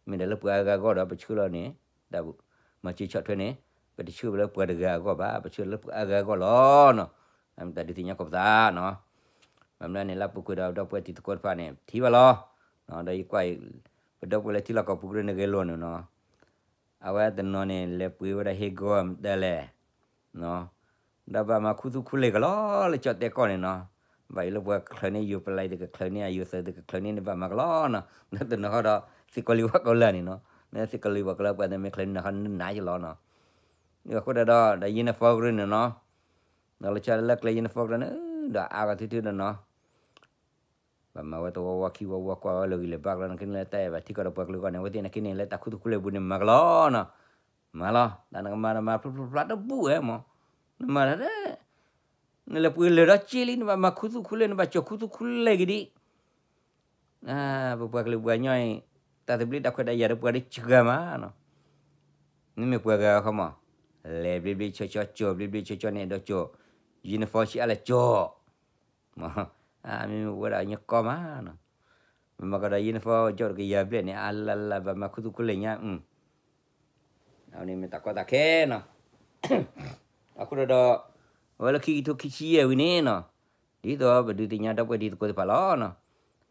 မ့ၢ်ဒၣ်လၢပှၤအါဂၤအဂီၢ်ဒီး ပဆှၢလီၤန့ၣ် တၢ်မၤစၢၤဆီၣ်ထွဲန့ၣ် ပတဆှၢဘၣ်လၢပှၤတဂၤအဂီၢ်ဘၣ် ပဆှၢလၢပှၤအါဂၤအဂီၢ်လီၤနီၤ. တၢ်ဒုးသ့ၣ်ညါကီးပသးနီၤ. ဘၣ်မနုၤန့ၣ် လၢပူၤကွံာ်ဒီး ဒီပုၢ်ဝဲၢ်တံၤသကိးတဖၣ်န့ၣ် ထံၣ်ဘၣ်လီၤ. ဒီးယကွၢ်အံၤ ပဒီပုၢ်ဝဲၢ်လၢထံလီၢ်ကီၢ်ပူၤကရၢန့ၣ်ဂဲၤလိာ်န့ၣ်နီၤ အဝဲတနီၤန့ၣ် လဲၤပှ့ၤဝဲဒၣ်ဟ့ၣ်ဂီၤမတၤလဲၣ် ဒီးဘၣ်မၤခူသူၣ်ခူလဲၢ်ကလီလၢကၠီၣ်တဲၣ်ကီၢ်န့ၣ်နီၤ. ဘၣ်ယိၣ်လၢပှၤချုးန့ၢ်ယိၤပလံးတကချုးန့ၢ် အယိၤသၢတကချုးန့ၢ်န့ၣ် ဘၣ်မၤကလီနီၤ. ဒီးတနီၤဃီဒီး သ့ၣ်ကီးလံၤဝၣ်ကီးလၢာ်န့ၣ်နီၤ. မ့ၢ်သ့ၣ်ကီးလံၤဝၣ်ကီးလၢာ် ပှၤတမ့ၢ်ချုးန့ၢ်နီၤ ဃီနနးယလီၤနီၤ. အဃိဒီး ဒီး uniform ကရၢန့ၣ်နီၤ. ဒီးလၢဆၢလၢကျဲ uniform ကရၢန့ၣ် ဒီးအါဂၤထုထုဒီးနီၤ ဘၣ်မၤဝဲတဝီဝီခံဝီဝီ ကွၢ်ဝဲလၢဂံၢ်လၢဘါကလီနီၤ ကန့ၣ်လၢတၢ်အဲၣ်ဘၣ်ထံကီၢ်ဒီးပှၤကလုာ်အဂီၢ်န့ၣ် အဝဲသ့ၣ်နာ်က့န့ၣ် လၢတၢ်ခူသူၣ်ခူလဲၢ်ပူၤန့ၣ် မၤကလီနီၤ. မၤလီၤ တၢ်နကမၤနမၤဖျိဖျိဖျါတဘူၣ်ဝဲမး. နမၤတၢ် နလဲၤပှ့ၤလၢာ်ဒီးက့လံ နဘၣ်မၤခူသူၣ်ခူလဲၢ် နဘၣ်ကၠီၣ်ခူသူၣ်ခူလဲၢ်က့ၤဒံး ပပှၤကလုာ်ပှၤကညီအံၤ တၢ်သဘျ့တၢ်ခွဲးတၢ်ယာ်ဒီးပှၤဒီးစှၤမးနီၤ. မ့မ့ၢ်ပှၤဂၤအခီမး လဲၤဘျ့ဘျ့ဆှီဆှီ ကၠီၣ်ဘျ့ဘျ့ဆှီဆှီန့ၣ် ဒီးကၠီၣ် uniform ဆံးအါလဲၣ်ကၠီၣ် မ့မ့ၢ်ပဝဲဒၣ်ညါကီမးနီၤ. မ့ၢ်မၤကဒီး uniform ကၠီၣ်တကယၤဘျဲၣ်န့ၣ် အါလၢ်လၢ် ဘၣ်မၤခူသူၣ်ခူလဲၢ်ညါ အဝဲန့ၣ်မ့ၢ်တၢ်ကီတၢ်ခဲနီၤ. အဃိဒီး အဝဲလၢခံကထိခံဆံယဲၢ်ဝံၤန့ၣ်နီၤ ဒ်သိးပဒုးသ့ၣ်ညါဒီပုၢ်ဝဲၢ်တံၤသကိးတဖၣ်လီၤနီၤ.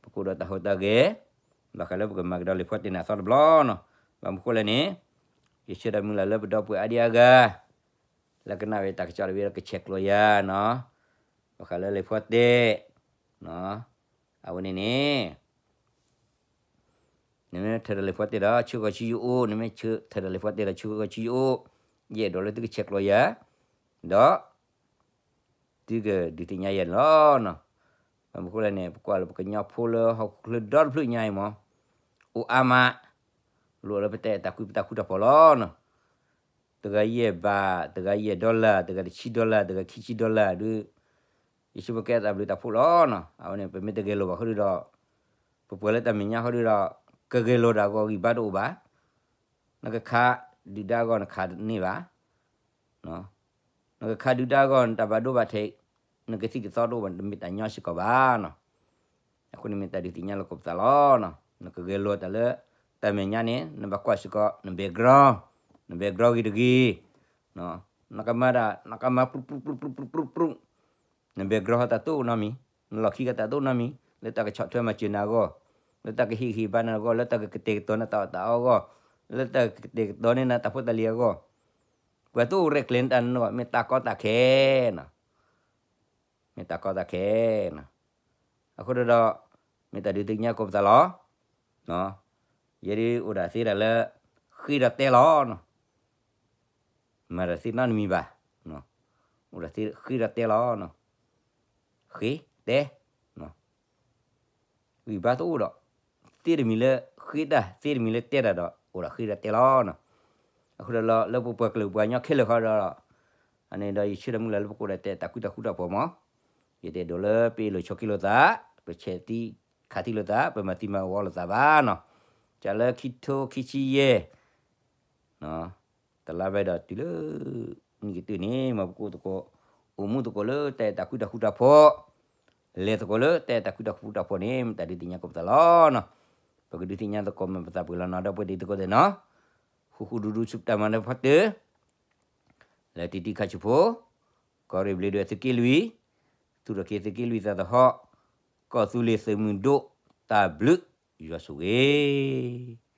ပကအိၣ်ဒီးတၢ်ဟူးတၢ်ဂဲၤ ဘၣ်ဃးလၢပကမၤကဒီးလံာ်ဖီတဲာ်န့ၣ်အသီတဘျီနီၤ. ဘၣ်မနုၤဃိလဲၣ်န့ၣ် ယဆၢဒီးမုၢ်လၢ်လၢပဒီပုၢ်ဝဲၢ်အါဒံအါဂၤ လၢကနၣ်ဝဲတၢ်ကစီၣ်တဝံၤဒီးကဆဲးကျိးယၤနီၤ. ဘၣ်ဃးလၢလံာ်ဖီတဲာ် အဝဲန့ၣ်န့ၣ် နမ့ၢ်ထၢဒီးလံာ်ဖီတဲာ်ဒီး ဆှၢဃီၤဆူယအိၣ်, နမ့ၢ်ထၢဒီးလံာ်ဖီတဲာ်ဒီး ဆှၢဃီၤဆူယအိၣ်, ယအဲၣ်ဒိးလၢသုကဆဲးကျိးယၤ, ဒီး သုကဒုးသ့ၣ်ညါယၤန့ၣ်လီၤ. ဘၣ်မနုၤဃိလဲၣ်န့ၣ် ပကွၢ်လၢပကညီဖိလၢဟီၣ်ခိၣ်ချၢဒီတဖျၢၣ်ညါအံၤမး အိၣ်အါမး, လိၣ်လၢပတၢ်အဲၣ်တၢ်ကွံပတၢ်ဃူတၢ်ဖိးလီၤ. တဂၤယဲၢ်ဘး, တဂၤယဲၢ် dollar, တဂၤတဆံ dollar, တဂၤခံဆံ dollar ဒုး ယဆိကမိၣ်ကဲတၢ်ဘျုးတၢ်ဖှိၣ်လီၤနီၤ. အဝဲန့ၣ် ပမ့ၢ်တဂဲၤလိာ်ဘၣ်ဃီဒီး ပပှၤလၢတၢ်မဲာ်ညါဃီဒီး ကဂဲၤလိာ်တၢ်အဂီၢ်ဂံၢ်ဘါတအိၣ်ဘၣ်. နကခးဒုၣ်ဒါအဂီၢ်နခးန့ၢ်ဘၣ်, နကခးဒုၣ်ဒါအဂီၢ်နတၢ်ဘၣ်ဒိဘၣ်ထံး, နကသံၣ်ကသီတအိၣ်ဘၣ် တမ့ၢ်တၢ်ညီစ့ၢ်ကီးဘၣ်နီၤ. အဃိန့ၣ်မ့ၢ်တၢ်ဒုးသ့ၣ်ညါလိာ်ကိးပသးလီၤနီၤ. နကဂဲၤလိာ်တၢ်လၢ တၢ်မဲာ်ညါန့ၣ် နဘၣ်ကွၢ်စ့ၢ်ကီး န background, န background ဂ့ၤတဂ့ၤ, နကမၤဒၣ် နကမၤပရူၢ်ပရူၢ်ပရူၢ်ပရူၢ်ပရူၢ်ပရူၢ် န background ဟီတၢ်တအိၣ်နီတမံၤ, နလီၢ်ခံကတၢ်တအိၣ်နီတမံၤ, လၢတၢ်ကဆီၣ်ထွဲမၤစၢၤနၤအဂီၢ်, လၢတၢ်ကဟ့ၣ်ဂံၢ်ဟ့ၣ်ဘါနၤအဂီၢ်, လၢတၢ်ကကတဲာ်ကတီၤနတၢ်အီၣ်တၢ်အီအဂီၢ်, လၢတၢ်ကကတဲာ်ကတီၤန့ၢ်နတၢ်ဖိတၢ်လံၤအဂီၢ်, ပှၤတအိၣ်ရဲၣ်ကျဲၤနတၢ်နီတဂၤ မ့ၢ်တၢ်ကီတၢ်ခဲနီၤ, မ့ၢ်တၢ်ကီတၢ်ခဲနီၤ. အဃိဒီး မ့ၢ်တၢ်ဒုးသ့ၣ်ညါကိးပသးလီၤ. ယဲဒၣ်အိၣ်ဒၣ်သ့ဒၣ်လၢ ဃ့ဒီးတဲလီၤနီၤ. မၤတၢ်သ့နီတမံၤဘၣ်. အိၣ်ဒၣ်သ့ဃ့ဒီးတဲလီၤနီၤ. ဃ့, တဲ, ဂံၢ်ဘါတအိၣ်ဒီး သ့တမံၤလၢဃ့တၢ် သ့တမံၤလၢတဲတၢ်ဒီး အိၣ်ဒၣ်ဃ့ဒီးတဲလီၤနီၤ. အဃိဒီးလၢပပှၤကလုာ်ပှၤကညီခဲလၢာ်ဃီဒီး အန့ၣ်ဒီးယဆၢထၢၣ်မုၢ်လၢ်လၢပကအိၣ်ဒီးတဲတၢ်ကူတၢ်ဃူတၢ်ဖိးမး, ယတအဲၣ်ဒိးလၢပအ့ၣ်လိာ်ဆိးက့လိာ်သး, ပဆဲးသံခးသံလိာ်သး, ပမၤသံမၤဝီလိာ်သးဘၣ်နီၤ. ကလၢခံထိခံဆံယဲၢ် တလါဘၢၣ်ဒီးတုၤလၢ နံၣ်ကတၢၢ်န့ၣ် မ်ပကအိၣ်သကိး အိၣ်မူသကိးလၢတၢ်အဲၣ်တၢ်ကူတၢ်ဃူတၢ်ဖိး, လဲၤသကိးလၢတၢ်အဲၣ်တၢ်ကူတၢ်ဃူတၢ်ဖိးန့ၣ် မ့ၢ်တၢ်ဒုးသ့ၣ်ညါကိးပသးလီၤနီၤ. ပကဒုးသ့ၣ်ညါသကိးမ့ၢ်ပသးပှဲၤလီၤနီၤ ဒီပုၢ်ဝဲၢ်တံၤသကိးသ့ၣ်နီၤ, ဃူဃူဒူဒူဆူတၢ်မၤနၢၤဖီတၢၢ် လၢတံၤတံၤခါဆူဖိ, ကီၢ်ရ့ၣ်ဘျ့းဒွဲၣ်သုးက့လွံၢ်, သူၣ်ထီၣ်က့ၤသုးက့လွံၢ်သးသဟီၣ်, ကီၢ်သူလ့ၤသုးမုၢ်ဒိၣ်, တၢ်ဘျုးယွၤဆိၣ်ဂ့ၤ